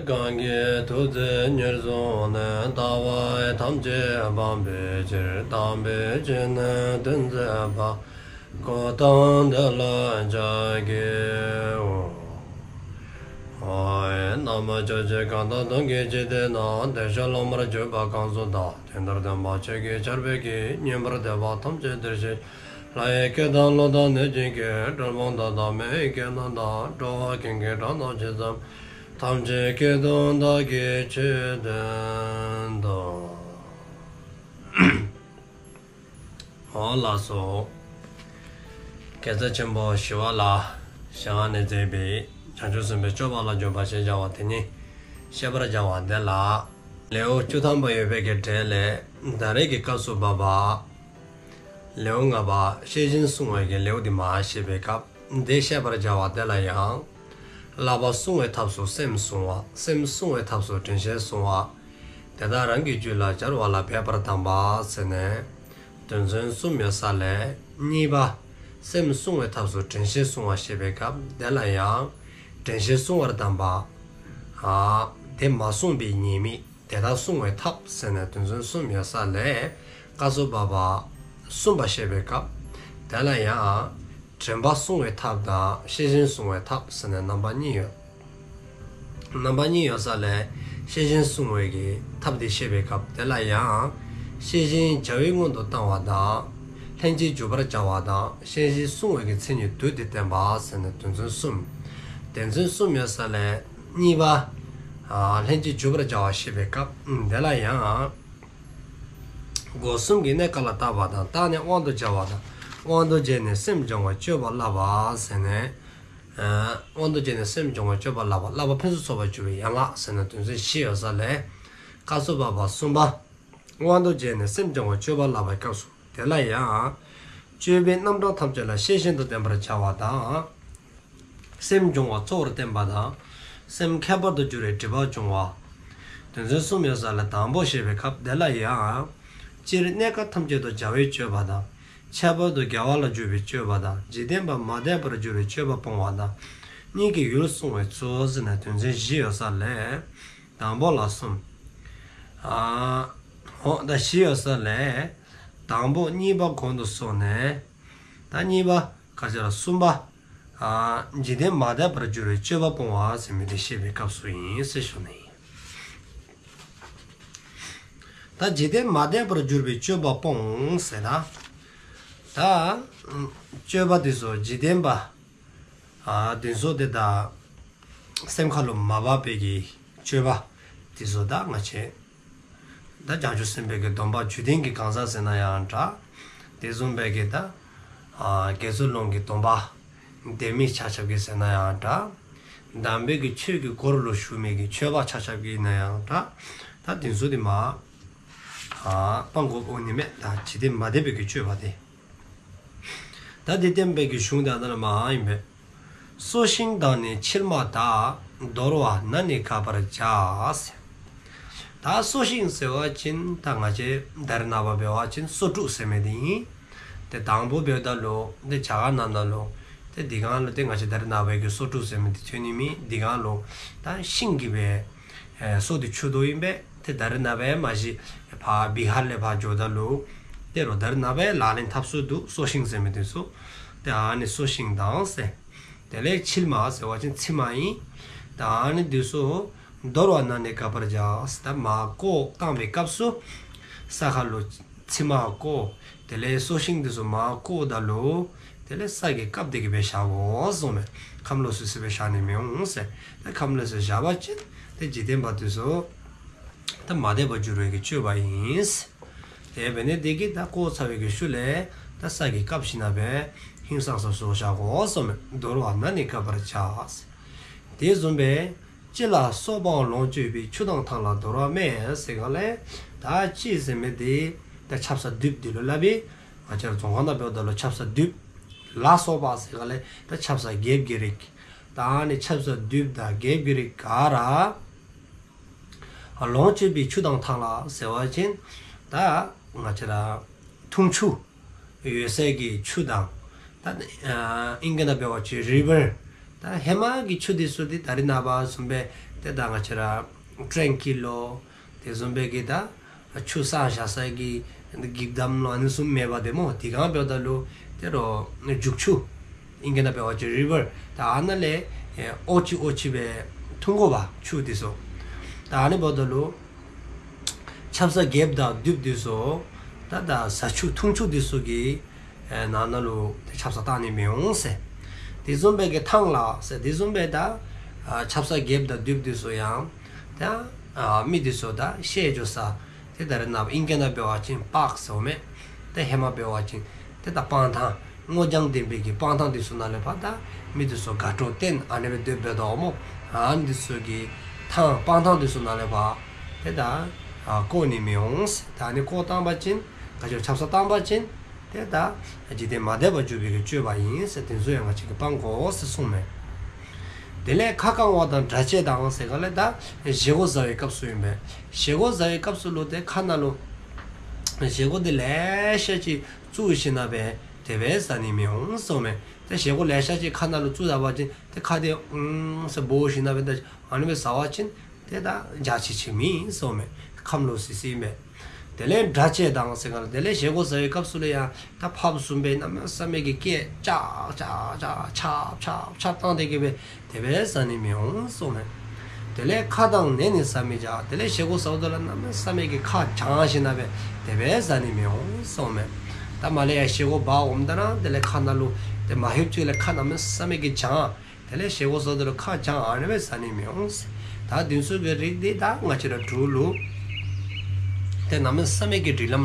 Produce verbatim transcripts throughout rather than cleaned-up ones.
གང་གིས་ཐུགས་བརྩེ་ཉེར་བཟུང་ནས། ལྟ་བ་ཐམས་ཅད་སྤང་བའི་ཕྱིར། དམ་པའི་ཆོས་ནི་སྟོན་མཛད་པ། གཽ་ཏམ་དེ་ལ་ཕྱག་འཚལ་ལོ། ཨོ། ན་མོ། ཕྱོགས་བཅུའི་གང་དག་སྟོང་གི་འཇིག་རྟེན་ན། བདེ་གཤེགས་སློབ་མར་གྱུར་པ་གང་སུ་དག། དེ་ལྟར་སྟོན་པ་ཆོས་ཀྱི་ཆར་འབེབས་ཀྱིས། ཉན་པར་འདོད་པ་ཐམས་ཅད་འདིར་གཤེགས་ཤིག། ལྷ་ཡི་སྐད་དང་ཀླུ་དང་གནོད་སྦྱིན་སྐད། གྲུལ་བུམ་དག་དང་མི་ཡི་སྐད་རྣམས་དང་། འགྲོ་བ་ཀུན་གྱི་སྒྲ་རྣམས་ཇི་ཙམ་པར། ཐམས་ཅད་སྐད་དུ་བདག་གིས་ཆོས་བསྟན་ཏོ། ཨོ་ལགས་སོ། རྒྱལ་སྲས་ཆེན་པོ་ཞི་བ་ལྷའི་ཞལ་སྔ་ནས་མཛད་པའི་བྱང་ཆུབ་སེམས་དཔའི་སྤྱོད་པ་ལ་འཇུག་པ་ཞེས་བྱ་བ་དེ་ཉིད་བཤད་པར་བྱ་བ་འདི་ལ། ལེའུ་བཅུ་ཐམ་པ་ཡོད་པའི་གི་གྲས་ལས་ད་རེས་ཀྱི་སྐབས་སུ་བབ་པ། ལེའུ་ལྔ་པ་ཤེས་བཞིན་བསྲུང་བའི་གི་ལེའུ་འདི་མར་བཤད་པའི་སྐབས་འདི་བཤད་པར་བྱ་བ་དེ་ལ་ཡང་། བསླབ་པ་བསྲུང་བའི་ཐབས་སུ་སེམས་བསྲུང་བ། སེམས་བསྲུང་བའི་ཐབས་སུ་དྲན་ཤེས་བསྲུང་བ། དེ་དག་རང་གི་རྒྱུད་ལ་སྦྱར་བ་ལ་འབད་པར་གདམས་པ་ཟེར་ནས་དོན་ཚན་གསུམ་ཡོད་ས་ལས་གཉིས་པ། སེམས་བསྲུང་བའི་ཐབས་སུ་དྲན་ཤེས་བསྲུང་བ་ཞེས་པའི་སྐབས་དེ་ལ་ཡང་། དྲན་ཤེས་བསྲུང་བར་གདམས་པ། ཨ། དེ་མ་བསྲུངས་པའི་ཉེས་དམིགས། དེ་དག་བསྲུང་བའི་ཐབས་ཟེར་ནས་དོན་ཚན་གསུམ་ཡོད་ས་ལས་སྐབས་སུ་བབ་པ་གསུམ་པ་བཤད་པའི་སྐབས་དེ་ལ་ཡང་། དྲན་པ་བསྲུང་བའི་ཐབས་དང་ཤེས་བཞིན་བསྲུང་བའི་ཐབས་ཟེར་ནས་རྣམ་པ་གཉིས་ཡོད། རྣམ་པ་གཉིས་ཡོད་ས་ལས་ཤེས་བཞིན་བསྲུང་བའི་གི་ཐབས་དེ་བཤད་པའི་སྐབས་དེ་ལ་ཡང་། ཤེས་བཞིན་བྱ་བའི་སྔོན་དུ་བཏང་བ་དང་། ལྷན་ཅིག་འཇུག་པར་བྱ་བ་དང་། ཤེས་བཞིན་བསྲུང་བའི་གི་མཚན་ཉིད་བསྡུས་ཏེ་བསྟན་པ་ཟེར་ནས་དོན་ཚན་གསུམ། དོན་ཚན་གསུམ་ཡོད་ས་ལས་གཉིས་པ། ཨ། ལྷན་ཅིག་འཇུག་པར་བྱ་བ་བཤད་པའི་སྐབས་དེ་ལ་ཡང་། སྒོ་གསུམ་གྱི་གནས་སྐབས་ལ་བརྟག་པ་དང་། བརྟགས་ནས་དབང་དུ་བྱ་བ་དང་། དབང་དུ་བྱས་ནས་སེམས་སྦྱོང་བའི་སྤྱོད་པ་བསླབ་པ་ཟེར་ནས། ཨ། དབང་དུ་བྱས་ནས་སེམས་སྦྱོང་བའི་སྤྱོད་པ་བསླབ་པ། བསླབ་པ་ཕུན་སུམ་ཚོགས་པར་འགྱུར་བའི་ཡན་ལག་ཟེར་ནས་དོན་ཚན་བཞི་ཡོད་ས་ལས། སྐབས་སུ་བབ་པ་གསུམ་པ། དབང་དུ་བྱས་ནས་སེམས་སྦྱོང་བའི་སྤྱོད་པ་བསླབ་པའི་སྐབས་སུ་དེ་ལ་ཡང་། སྤྱོད་པའི་རྣམ་གྲངས་ཐམས་ཅད་ལ་ཤེས་བཞིན་དུ་བསྟེན་པར་བྱ་བ་དང་། སེམས་སྦྱོང་བ་གཙོ་བོར་བསྟེན་པ་དང་། སེམས་ཁྱད་པར་དུ་འགྱུར་བའི་སྒྲིབ་པ་སྦྱོང་བ། དོན་ཚན་གསུམ་ཡོད་ས་ལས་དང་པོ་ཞེས་པའི་སྐབས་དེ་ལ་ཡང་། སྤྱིར་གནས་སྐབས་ཐམས་ཅད་དུ་བྱ་བའི་སྤྱོད་པ་དང་། ཁྱད་པར་དུ་དགེ་བ་ལ་འཇུག་པའི་སྤྱོད་པ་དང་། འཇིག་རྟེན་པ་མ་དད་པར་འགྱུར་བའི་སྤྱོད་པ་སྤོང་བ་དང་། གཉིད་ཀྱི་ཡུལ་བསྲུང་བའི་ཚུལ་ཟེར་ནས་དོན་ཚན་བཞི་ཡོད་ས་ལས། དང་པོ་ལ་གསུམ། ཨ། འོ་ད་བཞི་ཡོད་ས་ལས། དང་པོ་གཉིས་པ་གོང་དུ་སོང་ནས། ད་གཉིས་པ་ག་ཅི་ར་གསུམ་པ། ཨ། འཇིག་རྟེན་མ་དད་པར་འགྱུར་བའི་སྤྱོད་པ་སྤོང་བ་ཟེར་མི་དེ་བཤད་པའི་སྐབས་སུ་ཡིན་ཟེར་ཞུ་ནི་ཡིན། ད་འཇིག་རྟེན་མ་དད་པར་འགྱུར་བའི་སྤྱོད་པ་སྤོང་ཟེར་ན། ད་སྤྱོད་པ་དེ་ཚུ་འཇིག་རྟེན་པ། ཨ། དེ་ཚུ་དེ་དག་སེམས་ཁ་ལུ་མ་བབ་པའི་གི་སྤྱོད་པ་དེ་ཚུ་ད་ང་བཅས། ད་བྱང་ཆུབ་སེམས་དཔའི་གི་སྡོམ་པ་རྒྱུད་ལྡན་གྱི་གང་ཟག་ཟེར་ན་ཡང་འདྲ། དེ་བཟུམ་སྦེ་གི་ད། ཨ། དགེ་ཚུལ་སློང་གི་སྡོམ་པ་ལྡན་མི་ཆ་ཁྱབ་ཀྱིས་ཟེར་ན་ཡང་འདྲ། དམ་པའི་གི་ཆོས་ཀྱི་སྒོ་ལུ་ཞུགས་མི་གི་ཆོས་པ་ཆ་ཁྱབ་ཀྱིས་ན་ཡང་འདྲ། ད་དེ་ཚུ་དེ་མ། ཨ། སྤང་དགོཔ་འོང་ནི་མས། ད་འཇིག་རྟེན་མ་དད་པའི་གི་སྤྱོད་པ་དེ། ད་དེ་བསྟན་པའི་གི་གཞུང་དེ་ཨ་ནཱ་ལུ་མར་ཨིན་པས། སོ་ཤིང་དང་ནི་མཆིལ་མ་དག། དོར་བ་ན་ནི་དགའ་བར་བྱ། ད་སོ་ཤིང་ཟེར་བ་ཅིན་ད་ང་བཅས་ད་རེས་ནངས་པ་འབད་བ་ཅིན་སོ་འབྲུ་ཟེར་མི་དེ་ཨིན། ཏེ་དང་པོ་འབདཝ་ད་ལུ་ཏེ་རྒྱ་གར་ནང་ན་ལུ་ཏེ་དེ་སྒང་ལུ་ཏེ་ང་བཅས་ད་རེས་ནངས་པའི་གི་སོ་འབྲུ་ཟེར་མི་དེ་ཐོན་ནི་མེད། དེ་སྒང་ལུ་ད་ཤིང་གི་སྦེ་ཨེ་སོ་དེ་ཆུ་དོ་ཨིན་པས། ཏེ་ད་རེས་ནངས་པ་མ་གཞི་ཕར་བི་ཧར་ལས་ཕར་འགྱོཝ་ད་ལུ་ཏེ་རོགས་ད་རེས་ནངས་པ་ལག་ལེན་འཐབ་སྲོལ་འདུག། སོ་ཤིང་ཟེར་མི་དེ་ཚུ། ཏེ་ཨ་ནི་སོ་ཤིང་དང་ཟེར། དེ་ལས་མཆིལ་མ་ཟེར་བ་ཅིན་མཆིལ་མ་ཨིན། ཏེ་ཨ་ནི་དེ་ཚུ་དོར་བ་ན་ནི་དགའ་བར་བྱ། ད་མར་བཀོ་བཏང་བའི་སྐབས་སུ་ས་ཁ་ལུ་མཆིལ་མ་བཀོ། དེ་ལས་སོ་ཤིང་དེ་ཚུ་མར་བཀོཝ་ད་ལུ་དེ་ལས་ས་གིས་བཀབ་སྟེ་གི་སྦེ་བཞག་དགོ་གསུངམ་མས། ཁམས་ལོག་སི་སི་སྦེ་བཞག་ནི་མི་འོང་ཟེར། ད་ཁམས་ལོག་སི་སི་བཞག་པ་ཅིན་ཏེ་འཇིག་རྟེན་པ་དེ་ཚུ་ད་མ་དད་པར་འགྱུར་བའི་གི་སྤྱོད་པ་ཨིན། དེ་འབད་ནི་དེ་གིས་ད་བཀོ་ཚར་བའི་གི་ཤུལ་ལས་ད་ས་གིས་བཀབ་ཞིནམ་ལས་ཧིང་སངས་ས་བཟོ་བཞག་དགོ་གསུངམ་མས། དོར་བ་ན་ནི་དགའ་བར་བྱ། དེ་བཟུམ་སྦེ་ཅི་ལ་སོགས་པའང་ལོངས་སྤྱོད་པའི། ཆུ་དང་ཐང་ལ་དོར་བ་མེད། ཟེར་ག་ལས་ད་ཅི་ཟེར་མི་དེ་ད་ཆབ་གསང་མདུད་དེ་ལུ་སླབ་ཨིན། ང་བཅས་ར་རྫོང་ཁ་ནང་འབདཝ་ད་ལུ་ཆབ་གསང་མདུད་ལ་སོགས་པ་ཟེར་ག་ལས་ད་ཆབ་གསང་རྒྱལཔོ་གི་རིགས། ད་ཨ་ནི་ཆབ་གསང་མདུད་དང་རྒྱལཔོ་གི་རིགས་ག་ར། ལོངས་སྤྱོད་པའི་ཆུ་དང་ཐང་ལ་ཟེར་བ་ཅིན་ད་ང་བཅས་ར་འཐུང་ཆུ་ཡོད་སའི་གི་ཆུ་དང་། ད་ཨ་ཨིང་སྐད་ནང་འབད་བ་ཅིན་རི་བར། ད་ཧེ་མ་གི་ཆུ་དེ་ཚུ་དེ་ད་རེས་ནངས་པ་བཟུམ་སྦེ་ད་ ཏེ་ད་ང་བཅས་ར་ཊྲེང་ཀིལ་ལོ། དེ་བཟུམ་སྦེ་གི་ད་ཆུ་བསགས་བཞག་ས་གི་འགྱིབ་དམ་ལོ་ཨ་ནི་བཟུམ་མེད་པ་དེ་སྨོ། དེ་སྒང་འབདཝ་ད་ལུ་དེ་རུ་རྒྱུག་ཆུ་ཨིང་སྐད་ནང་འབད་བ་ཅིན་རི་ཝར། ད་ཨ་ནཱ་ལས་ཨེ་ཨོ་ཅི་ཨོ་ཅི་སྦེ་འཐུང་དགོ་པས་ཆུ་དེ་ཚུ། ད་ཨ་ནི་འབདཝ་ད་ལུ་ཆབ་གསང་རྒྱལཔོ་དང་བདུདཔ་དེ་ཚུ་ད་ད་བཟའ་ཆུ་འཐུང་ཆུ་དེ་ཚུ་གི་ཨེ་ནང་ན་ལུ་ཏེ་ཆབ་གསང་བཏང་ནི་མི་འོང་ཟེར། དེ་བཟུམ་སྦེ་གི་ཐང་ལྷ་ཟེར། དེ་བཟུམ་སྦེ་ད་ཨ་ཆབ་གསང་རྒྱལཔོ་དང་བདུདཔ་དེ་ཚུ་ཡང་ད་ཨ་མི་དེ་ཚུ་ད་བཤལ་འགྱོ་ས། ཏེ་ད་རེས་ནངས་པ་ཨིང་སྐད་ནང་འབད་བ་ཅིན་པཱརཀ་ཟེརཝ་མས། ཏེ་ཧེ་མ་འབད་བ་ཅིན་ཏེ་ད་སྤང་ཐང་སྔོ་ལྗང་ལྡན་པའི་གི་སྤང་ཐང་དེ་ཚུ་ནང་ལས་ཕར་ད་མི་དེ་ཚུ་དགའ་སྤྲོ་བསྟེན་ཨ་ནི་སྦེ་སྡོདཔ་འབད་དོ་སྨོ། ཨ་ནི་དེ་ཚུ་གི་ཐང་སྤང་ཐང་དེ་ཚུ་ནང་ལས་ཕར་ཏེ་ད་ཨ་བཀོ་ནི་མི་འོང་ཟེར། ད་ཨ་ནི་བཀོ་བཏང་པ་ཅིན་ག་ཅི་ཆབ་གསང་བཏང་པ་ཅིན་ཏེ་ད་འཇིག་རྟེན་མ་དད་པར་འགྱུར་བའི་གི་སྤྱོད་པ་ཨིན་ཟེར། དེ་ཚུ་ཡང་ང་བཅས་ཀྱིས་སྤང་དགོ་ཟེར་གསུངསམ་མས། དེ་ལས་ཁ་བཀང་བ་དང་སྒྲ་བཅས་དང་ཟེར་ག་ལས་ད་བཞེས་སྒོ་བཟའ་བའི་སྐབས་སུ་ཨིན་པས། བཞེས་སྒོ་བཟའ་བའི་སྐབས་སུ་ལུ་ཏེ་ཁ་ནང་ལུ་བཞེས་སྒོ་དེ་ལེ་ཤ་ཅིག་བཙུགས་ཞིནམ་ལས་དེ་སྦེ་བཟའ་ནི་མི་འོང་གསུངསམ་མས། ཏེ་བཞེས་སྒོ་ལེ་ཤ་ཅིག་ཁ་ནང་ལུ་བཙུགས་ད་པ་ཅིན་ཏེ་ཁ་དེ་ཨུམ་ཟེར་སྦོ་ཞིནམ་ལས་ད་ཨ་ནི་སྦེ་བཟའ་བ་ཅིན་ཏེ་ད་འཇའ་ཆི་ཆི་མེད་གསུངསམ་མས། ཁམས་ལོག་སི་སི་མས། དེ་ལས་སྒྲ་བཅས་དང་ཟེར་ག་ལས་དེ་ལས་བཞེས་སྒོ་བཟའ་བའི་སྐབས་སུ་ལུ་ཡང་ད་ཕགཔ་བཟུམ་སྦེ་གནམ་མེད་ས་མེད་ཀྱི་སྐད་ཅག་ཅག་ཅག་ཆབ་ཆབ་ཆབ་བཏང་སྟེ་གི་སྦེ་དེ་སྦེ་བཟའ་ནི་མི་འོང་གསུངསམ་མས། དེ་ལས་ཁ་དང་ནས་ནི་བཟའ་མི་བྱ། དེ་ལས་བཞེས་སྒོ་བཟའཝ་ད་ལུ་གནམ་མེད་ས་མེད་ཀྱི་ཁ་བྱང་ཞིནམ་ལས་དེ་སྦེ་བཟའ་ནི་མི་འོང་གསུངསམ་མས། ད་མར་ལས་ཡར་བཞེས་སྒོ་འབག་འོངམ་ད་ར་དེ་ལས་ཁ་ནང་ལུ་ཏེ་མ་ལྷོདཔ་ཅིག་ལས་ཁ་གནམ་མེད་ས་མེད་ཀྱི་བྱང་། དེ་ལས་བཞེས་སྒོ་བཟའཝ་ད་ལུ་ཁ་བྱང་ཨ་ནི་སྦེ་བཟའ་ནི་མི་འོང་ཟེར། ད་དེ་ཚུ་གི་རིགས་འདི་ད་ང་བཅས་ར་འབྲུག་ལུ་ཏེ་གནམ་མེད་ས་མེད་ཀྱི་སྒྲིག་ལམ་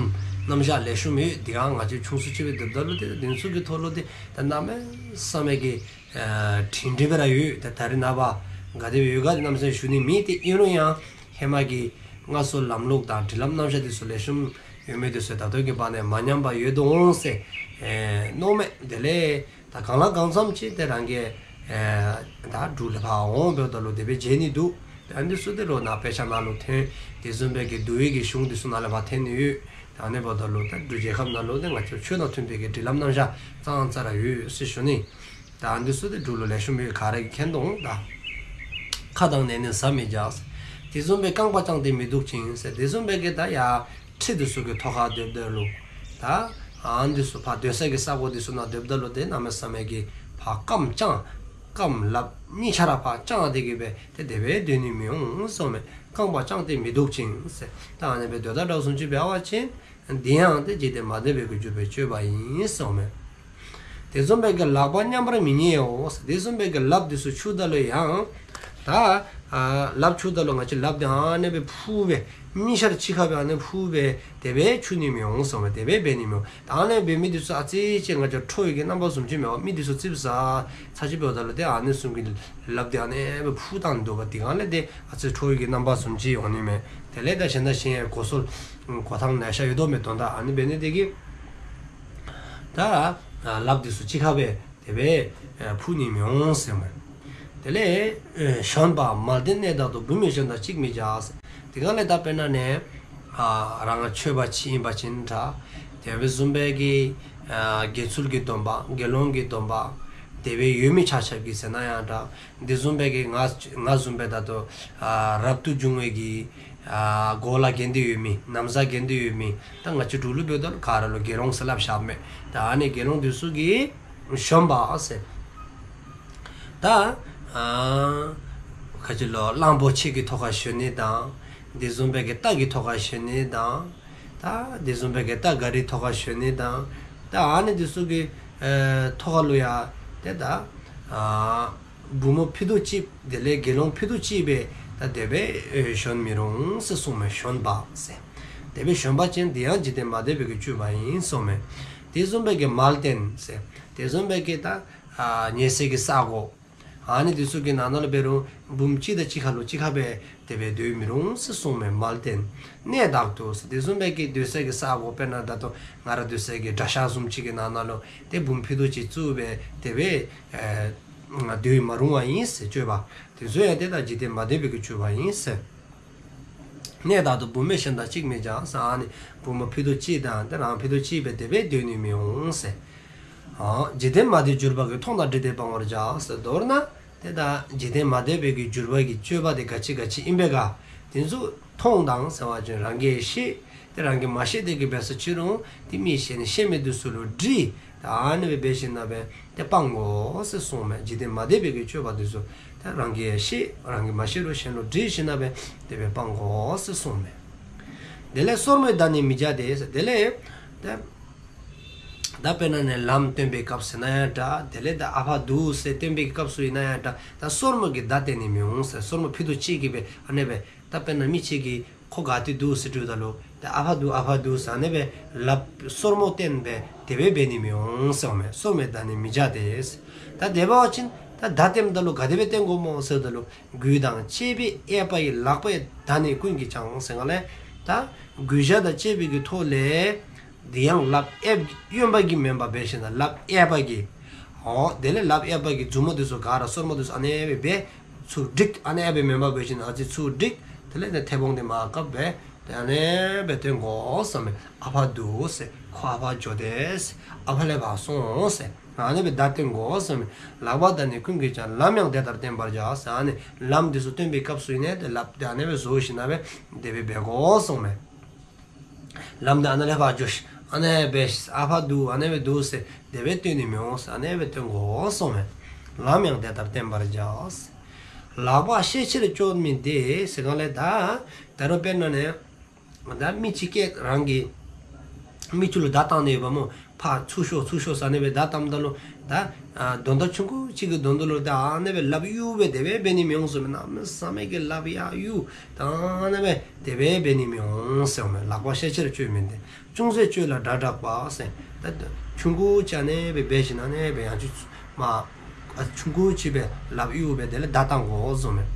རྣམ་གཞག་ལེགས་ཤོམ་ཡོད། དེ་སྒང་ང་བཅས་ཆུང་སུ་ཅིག་སྦེ་སྡོདཔ་ད་ལུ་ཏེ་དེ་ཚུ་གི་ཐོག་ལུ་ཏེ་ད་གནམ་མེད་ས་མེད་ཀྱི་ཨ་སྒྲིང་སྒྲི་སྦེ་ར་ཡོད། ད་ད་རེས་ནངས་པ་ག་དེ་སྦེ་ཡོད་ག་དེ་གནམ་མེད་ས་མེད་ཞུ་ནི་མེད། ཏེ་ཨིན་རུང་ཡང་ཧེ་མ་གི་སྔར་སྲོལ་ལམ་ལུགས་དང་སྒྲིག་ལམ་རྣམ་གཞག་དེ་ཚུ་ལེགས་ཤོམ་ཡོད་མི་དེ་ཚུ་ད་ལྟོ་གི་བར་ན་མ་ཉམས་པར་ཡོད་དོ་འོང་ཟེར་ཨེ་མནོཝ་མས། དེ་ལས་ད་གང་ལ་གང་འཚམས་ཅིག་ཏེ་རང་གིས་ཨེ་ད་འབྲུག་ལས་ཕར་འོང་འབདཝ་ད་ལུ་དེ་སྦེ་མཇལ་ནི་འདུག། ཏེ་ཨ་ནི་ཚུ་དེ་ལུ་ནཱ་དཔེ་ཆ་ནང་ལུ་ཐོན། དེ་བཟུམ་སྦེ་གི་འདུལ་བའི་གི་གཞུང་དེ་ཚུ་ནང་ལས་ཕར་ཐོན་ནི་ཡོད། ད་ཨ་ནི་འབདཝ་ད་ལུ་ད་འབྲུག་རྒྱལ་ཁབ་ནང་ལུ་ཏེ་ང་བཅས་ཆོས་དང་མཐུན་པའི་གི་སྒྲིག་ལམ་རྣམ་གཞག་ཙང་ཙ་ར་ཡོད་ཟེར་ཞུ་ནི། ད་ཨ་ནི་ཚུ་དེ་འབྲུག་ལུ་ལེགས་ཤོམ་ཡོད། ག་ར་གིས་མཁྱེན་དོ་འོང་ད། ཁ་དང་ནས་ནི་བཟའ་མི་བྱ། དེ་བཟུམ་སྦེ་རྐང་པ་བརྐྱངས་ཏེ་མི་འདུག་ཅིང་ཟེར། དེ་བཟུམ་སྦེ་གི་ད་ཡར་ཁྲི་དེ་ཚུ་གི་ཐོག་ཁར་སྡོདཔ་ད་ལུ་ད་ཨ་ནི་དེ་ཚུ་ཕར་སྡོད་ས་གི་ས་གོ་དེ་ཚུ་ནང་སྡོདཔ་ད་ལུ་ཏེ་གནམ་མེད་ས་མེད་ཀྱི་ཕར་རྐངམ་བརྐྱངས་རྐངམ་ལགཔ་གཉིས་ཆ་ར་ཕར་བརྐྱངས་ཏེ་གི་སྦེ་ཏེ་དེ་སྦེ་སྡོད་ནི་མི་འོང་གསུངསམ་མས། རྐང་པ་བརྐྱངས་ཏེ་མི་འདུག་ཅིང་ཟེར། ད་ཨ་ནི་སྦེ་སྡོད་ད་འདྲཝ་བཟུམ་ཅིག་འབད་བ་ཅིན་དེ་ཡང་ཏེ་འཇིག་རྟེན་མ་དད་པའི་གི་འགྱུར་བའི་སྤྱོད་པ་ཨིན་གསུངསམ་མས། དེ་བཟུམ་སྦེ་གི་ལག་པ་མཉམ་པར་མི་ཉལ་འོང་ཟེར། དེ་བཟུམ་སྦེ་གི་ལགཔ་དེ་ཚུ་འཁྱུ་ད་ལུ་ཡང་ད་ཨ་ལགཔ་འཁྱུ་ད་ལུ་ང་བཅས་ལགཔ་དེ་ཨ་ནི་སྦེ་འཕུར་སྦེ་གཉིས་ཆ་ར་གཅིག་ཁར་སྦེ་ཨ་ནི་འཕུར་སྦེ་དེ་སྦེ་འཁྱུ་ནི་མི་འོང་གསུངསམ་མས། དེ་སྦེ་འབད་ནི་མི་འོང་། ད་ཨ་ནི་འབད་མི་དེ་ཚུ་ཨ་ཙི་ཅིག་ང་བཅས་ཁྲོ་བའི་གི་རྣམ་པ་བཟུམ་ཅིག་མེན་པ། མི་དེ་ཚུ་ཙིགཔ་ཟ་ཚར་ཅིག་འབདཝ་ད་ལུ་ཏེ་ཨ་ནི་བཟུམ་གྱི་ལགཔ་དེ་ཨ་ནི་སྦེ་འཕུར་བཏང་འདུག་པ། དེ་སྒང་ལས་ཏེ་ཨ་ཙི་ཁྲོ་བའི་གི་རྣམ་པ་བཟུམ་ཅིག་འོང་ནི་མས། དེ་ལས་ད་གཞན་དང་གཞན་ཡང་གོ་སོལ་གོ་ཐང་ལེ་ཤ་ཡོད་དོ་མས། དོན་དག་ཨ་ནི་འབད་ནི་དེ་གིས་ད་ལགཔ་དེ་ཚུ་གཅིག་ཁར་སྦེ་དེ་སྦེ་འཕུར་ནི་མི་འོང་ཟེརཝ་མས། དེ་ལས་ཞོན་པ་མལ་སྟན་གནས་དག་ཏུ། བུད་མེད་གཞན་དང་གཅིག་མི་བྱ་ཟེར། དེ་སྒང་ལས་ད་དཔེར་ན་ནི་ཨ་རང་ཆོསཔ་ཅིག་ཨིན་པ་ཅིན་འདྲ། དེ་སྦེ་བཟུམ་སྦེ་གི་ཨ་དགེ་ཚུལ་གྱི་སྡོམ་པ་དགེ་སློང་གི་སྡོམ་པ་དེ་སྦེ་ཡོད་མི་ཆ་ཁྱབ་ཀྱིས་ཟེར་ན་ཡང་འདྲ། དེ་བཟུམ་སྦེ་གི་ང་ང་བཟུམ་སྦེ་ད་ལྟོ་ཨ་རབ་ཏུ་བྱུང་བའི་གི་ཨ་གོ་ལ་གྱོན་ཏེ་ཡོད་མི་ན་བཟའ་གྱོན་ཏེ་ཡོད་མི་ད་ང་བཅས་འབྲུག་ལུ་འབདཝ་ད་ལུ་ག་ར་ལུ་དགེ་སློང་ཟེར་སླབ་བཞགཔ་མས། ད་ཨ་ནི་དགེ་སློང་དེ་ཚུ་གིས་ཞོན་པ་ཟེར། ད་ཨ་ག་ཅི་ལོ་གླང་པོ་ཆེ་གི་ཐོག་ཁར་ཞོན་ནི་དང་། དེ་བཟུམ་སྦེ་གི་རྟ་གི་ཐོག་ཁར་ཞོན་ནི་དང་། ད་དེ་བཟུམ་སྦེ་གི་རྟ་ག་རིའི་ཐོག་ཁར་ཞོན་ནི་དང་། ད་ཨ་ནི་དེ་ཚུ་གི་ཨེ་ཐོག་ཁར་ལུ་ཡང་ཏེ་ད་ཨ་བུམོ་ཕྱེད་དོ་གཅིག་དེ་ལས་དགེ་སློང་ཕྱེད་དོ་གཅིག་སྦེ་ད་དེ་སྦེ་ཨེ་ཞོན་མི་རུང་ཟེར་གསུངསམ་མས། ཞོན་པ་ཟེར། དེ་སྦེ་ཞོན་པ་ཅིན་དེ་ཡང་འཇིག་རྟེན་མ་དད་པའི་གི་སྤྱོད་པ་ཨིན་གསུངསམ་མས། དེ་བཟུམ་སྦེ་གི་མལ་སྟན་ཟེར། དེ་བཟུམ་སྦེ་གི་ད་ཨ་ཉལ་སའི་གི་ས་གོ་ཨ་ནི་དེ་ཚུ་གི་ནང་ན་ལུ་འབད་རུང་བུམོ་གཅིག་དང་གཅིག་ཁར་ལུ་གཅིག་ཁར་སྦེ་དེ་སྦེ་སྡོད་མི་རུང་ཟེར་གསུངསམ་མས། མལ་སྟན་གནས་དག་ཏུ་ཟེར། དེ་བཟུམ་སྦེ་གི་སྡོད་སའི་གི་ས་གོ་དཔེར་ན་ད་ལྟོ་ང་ར་སྡོད་སའི་གི་གྲྭ་ཤག་བཟུམ་ཅིག་གི་ནང་ན་ལུ་ཏེ་བུམོ་ཕྱེད་དོ་གཅིག་བཙུགས་སྦེ་དེ་སྦེ་ཨེ་སྡོད་མ་རུང་བ་ཨིན་ཟེར་སྤྱོད་པ། དེ་ཚུ་ཡང་ཏེ་ད་འཇིག་རྟེན་མ་དད་པའི་གི་སྤྱོད་པ་ཨིན་ཟེར། གནས་དག་ཏུ་བུད་མེད་གཞན་དང་གཅིག་མི་བྱ་ཟེར། ཨ་ནི་བུམོ་ཕྱེད་དོ་གཅིག་དང་ཏེ་རང་ཕྱེད་དོ་གཅིག་སྦེ་དེ་སྦེ་སྡོད་ནི་མི་འོང་ཟེར། ཨ་འཇིག་རྟེན་མ་དད་གྱུར་པ་གི། མཐོང་དང་དྲིས་ཏེ་སྤང་བར་བྱ་ཟེར། མདོར་ན་ ཏེ་ད་འཇིག་རྟེན་མ་དད་པའི་གི་འགྱུར་བ་གི་སྤྱོད་པ་དེ་ག་ཅི་ག་ཅི་ཨིན་པས་ག། དེ་ཚུ་མཐོང་དང་ཟེར་བ་ཅིན་རང་གིས་ཤེས། ཏེ་རང་གིས་མ་ཤེས་དེ་གི་འབད་སོ་ཅི་རུང་ཏེ་མི་ཤེས་ནི་ཤེས་མི་དེ་ཚུ་ལུ་དྲི། ད་ཨ་ནི་སྦེ་འབད་ཞིནམ་ལས་ཏེ་སྤང་དགོ་ཟེར་གསུངསམ་མས། འཇིག་རྟེན་མ་དད་པའི་གི་སྤྱོད་པ་དེ་ཚུ་ད་རང་གིས་ཤེས། རང་གིས་མ་ཤེས་རུང་གཞན་ལུ་དྲི་ཞིནམ་ལས་དེ་སྦེ་སྤང་དགོ་ཟེར་གསུངསམ་མས། དེ་ལས་སོར་མོས་བརྡ་ནི་མི་བྱ་སྟེ་ཟེར། དེ་ལས་ད་ད་དཔེར་ན་ནི་ལམ་སྟོན་པའི་སྐབས་སུ་ཨིན་ན་ཡང་འདྲ། དེ་ལས་ད་ཨ་ཕ་འདུག་ཟེར་སྟོན་པའི་སྐབས་སུ་ཨིན་ན་ཡང་འདྲ། ད་སོར་མོ་གིས་བརྡ་སྟོན་ནི་མི་འོང་ཟེར། སོར་མོ་ཕུད་རྡོག་གཅིག་གིས་སྦེ་ཨ་ནི་སྦེ་ད་དཔེར་ན་མི་གཅིག་གིས་ཁོ་ག་ཏེ་འདུག་ཟེར་དྲིཝ་ད་ལུ་ད་ཨ་ཕ་འདུག་ཨ་ཕ་འདུག་ཟེར་ཨ་ནི་སྦེ་ལགཔ་སོར་མོ་བསྟན་སྦེ་དེ་སྦེ་འབད་ནི་མི་འོང་ཟེརཝ་མས། སོར་མོས་བརྡ་ནི་མི་བྱ་སྟེ་ཟེར། ད་དེ་འབད་བ་ཅིན་ད་བརྡ་སྟོནམ་ད་ལུ་ག་དེ་སྦེ་སྟོན་དགོཔ་སྨོ་ཟེརཝ་ད་ལུ་གུས་དང་བཅས་པས་གཡས་པ་ཡི། ལག་པས་བརྡ་ནི་ཀུན་གྱིས་ཀྱང་ཟེར་ག་ལས་ད་གུས་ཞབས་དང་བཅས་པའི་གི་ཐོག་ལས་དེ་ཡང་ལགཔ་གཡས་གཡོན་པ་གིས་མེན་པར་འབད་ཞིནམ་ལས་ལགཔ་གཡས་པ་གིས། འོ་དེ་ལས་ལགཔ་གཡས་པ་གིས་མཛུབ་མོ་དེ་ཚུ་ག་ར་སོར་མོ་དེ་ཚུ་ཨ་ནི་སྦེ་འབད་ཚུར་བསྒྲིགས། ཨ་ནི་སྦེ་མེན་པར་འབད་ཞིནམ་ལས་ཨ་ཙི་ཚུར་བསྒྲིགས། དེ་ལས་ནི་མཐེ་བོང་དེ་མར་བཀབ་སྦེ་ཏེ་ཨ་ནི་སྦེ་སྟོན་དགོ་གསུངསམ་མས། ཨ་ཕ་འདུག་ཟེར། ཁོ་ཨ་ཕ་འགྱོ་དེས་ཟེར། ཨ་ཕ་ལས་ཕར་སོང་ཟེར། ཨ་ནི་སྦེ་བརྡ་སྟོན་དགོ་གསུངསམ་མས། ལག་པ་བརྡ་ནི་ཀུན་གྱིས་ཀྱང་། ལམ་ཡང་དེ་ལྟར་བསྟན་པར་བྱ་ཟེར། ཨ་ནི་ལམ་དེ་ཚུ་སྟོན་པའི་སྐབས་སུ་ཨིན་ན་ཏེ་ལགཔ་དེ་ཨ་ནི་སྦེ་བཟོ་ཞིནམ་ལས་དེ་སྦེ་འབད་དགོ་གསུངསམ་མས། ལམ་དེ་ཨ་ནཱ་ལས་ཕར་འགྱོ་ཤིག། ཨ་ནི་སྦེ་ཨ་ཕ་འདུག་ཨ་ནི་སྦེ་འདུག་ཟེར་དེ་སྦེ་སྟོན་ནི་མི་འོང་ཟེར། ཨ་ནི་སྦེ་སྟོན་དགོ་གསུངསམ་མས། ལམ་ཡང་དེ་ལྟར་བསྟན་པར་བྱ་ཟེར། ལག་པ་ཤས་ཆེར་གཅོད་མིན་ཏེ་ཟེར་ག་ལས་ད་ད་རུང་དཔེར་ན་ནི་ད་མི་གཅིག་གིས་རང་གི་མི་གཅིག་ལུ་བརྡ་བཏང་ནི་ཡོདཔ་སྨོ། ཕར་ཚུར་ཤོག་ཚུར་ཤོག་ཟེར་ཨ་ནི་སྦེ་བརྡ་བཏངམ་ད་ལུ་ད་ཨ་དོན་དག་ཆུང་ཀུ་ཅིག་གི་དོན་དག་ལུ་ད་ཨ་ནི་སྦེ་ལགཔ་གཡུག་སྦེ་དེ་སྦེ་འབད་ནི་མི་འོང་གསུངསམ་མས། གནམ་མེད་ས་མེད་ཀྱི་ལགཔ་ཡར་གཡུག་ད་ཨ་ནི་སྦེ་དེ་སྦེ་འབད་ནི་མི་འོང་ཟེརཝ་མས། ལག་པ་ཤས་ཆེར་གཅོད་མིན་ཏེ། ཅུང་ཟད་གཅོད་ལ་སྒྲ་བསྒྲགས་པ་ཟེར། ད་ཆུང་ཀུ་ཅིག་ཨ་ནི་སྦེ་འབད་ཞིནམ་ལས་ཨ་ནི་སྦེ་ཡང་ཅིག་མར་ཨ་ཆུང་ཀུ་ཅིག་སྦེ་ལགཔ་གཡུག་སྦེ་དེ་ལས་བརྡ་བཏང་དགོ་གསུངསམ་མས།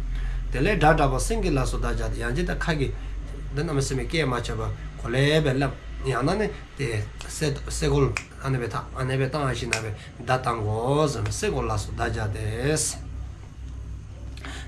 དེ་ལས་སྒྲ་བསྒྲགས་པ། སེང་གེ་ལ་སོགས་བརྡ་སྦྱར་ཏེ། ཡང་ཅིན་ད་ཁ་གིས་ད་གནམ་མེད་ས་མེད་སྐད་མ་རྐྱབ་པར་གོ་ལེ་སྦེ་སླབ། ཡང་ན་ནི་ཏེ་སེ་སེ་གོལ་ཨ་ནི་སྦེ་བཏང་ཨ་ནི་སྦེ་བཏང་ཞིནམ་ལས་སྦེ་བརྡ་བཏང་དགོ་གསུངསམ་མས། སེ་གོལ་ལ་སོགས་བརྡ་སྦྱར་ཏེ་ཟེར།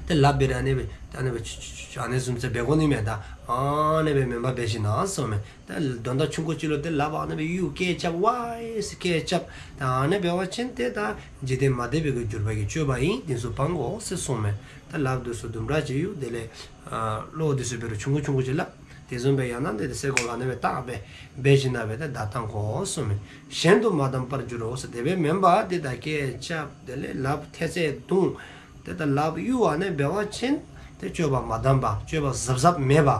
ཏེ་ལགཔ་འབད་རུང་ཨ་ནི་སྦེ་ཨ་ནི་སྦེ་ཆུ་ཆུ་ཆུ་ཨ་ནི་བཟུམ་ཅིག་འབད་དགོ་ནི་མས། ད་ཨ་ནི་སྦེ་མེན་པར་འབད་ཞིནམ་ལས་གསུངསམ་མས། ད་དོན་དག་ཆུང་ཀུ་ཅིག་ལུ་ཏེ་ལགཔ་ཨ་ནི་སྦེ་གཡུག་སྐད་རྐྱབ་ཝའི་ཟེར་སྐད་རྐྱབ། ད་ཨ་ནི་འབད་བ་ཅིན་ཏེ་ད་འཇིག་རྟེན་མ་དད་པའི་གི་འགྱུར་བ་གི་སྤྱོད་པ་ཨིན། དེ་ཚུ་སྤང་དགོ་ཟེར་གསུངསམ་མས། ད་ལགཔ་དེ་ཚུ་དུམ་གྲ་ཅིག་གཡུག། དེ་ལས་ཨ་བློ་དེ་ཚུ་འབད་རུང་ཆུང་ཀུ་ཆུང་ཀུ་ཅིག་སླབ། དེ་བཟུམ་སྦེ་ཡང་ན་ཏེ་སེ་གོལ་ཨ་ནི་སྦེ་བཏང་སྦེ་འབད་ཞིནམ་ལས་སྦེ་ད་བརྡ་བཏང་དགོ་གསུངསམ་མས། གཞན་དུ་མ་བསྡམས་པར་འགྱུར་རོ་ཟེར། དེ་སྦེ་མེན་པར་ཏེ་ད་སྐད་རྐྱབ་དེ་ལས་ལགཔ་ཐལ་ཚད་བརྡུང་། ཏེ་ད་ལགཔ་གཡུག་ཨ་ནི་འབད་བ་ཅིན་ཏེ་སྤྱོད་པ་མ་བསྡམས་པར་སྤྱོད་པ་གཟབ་གཟབ་མེད་པར་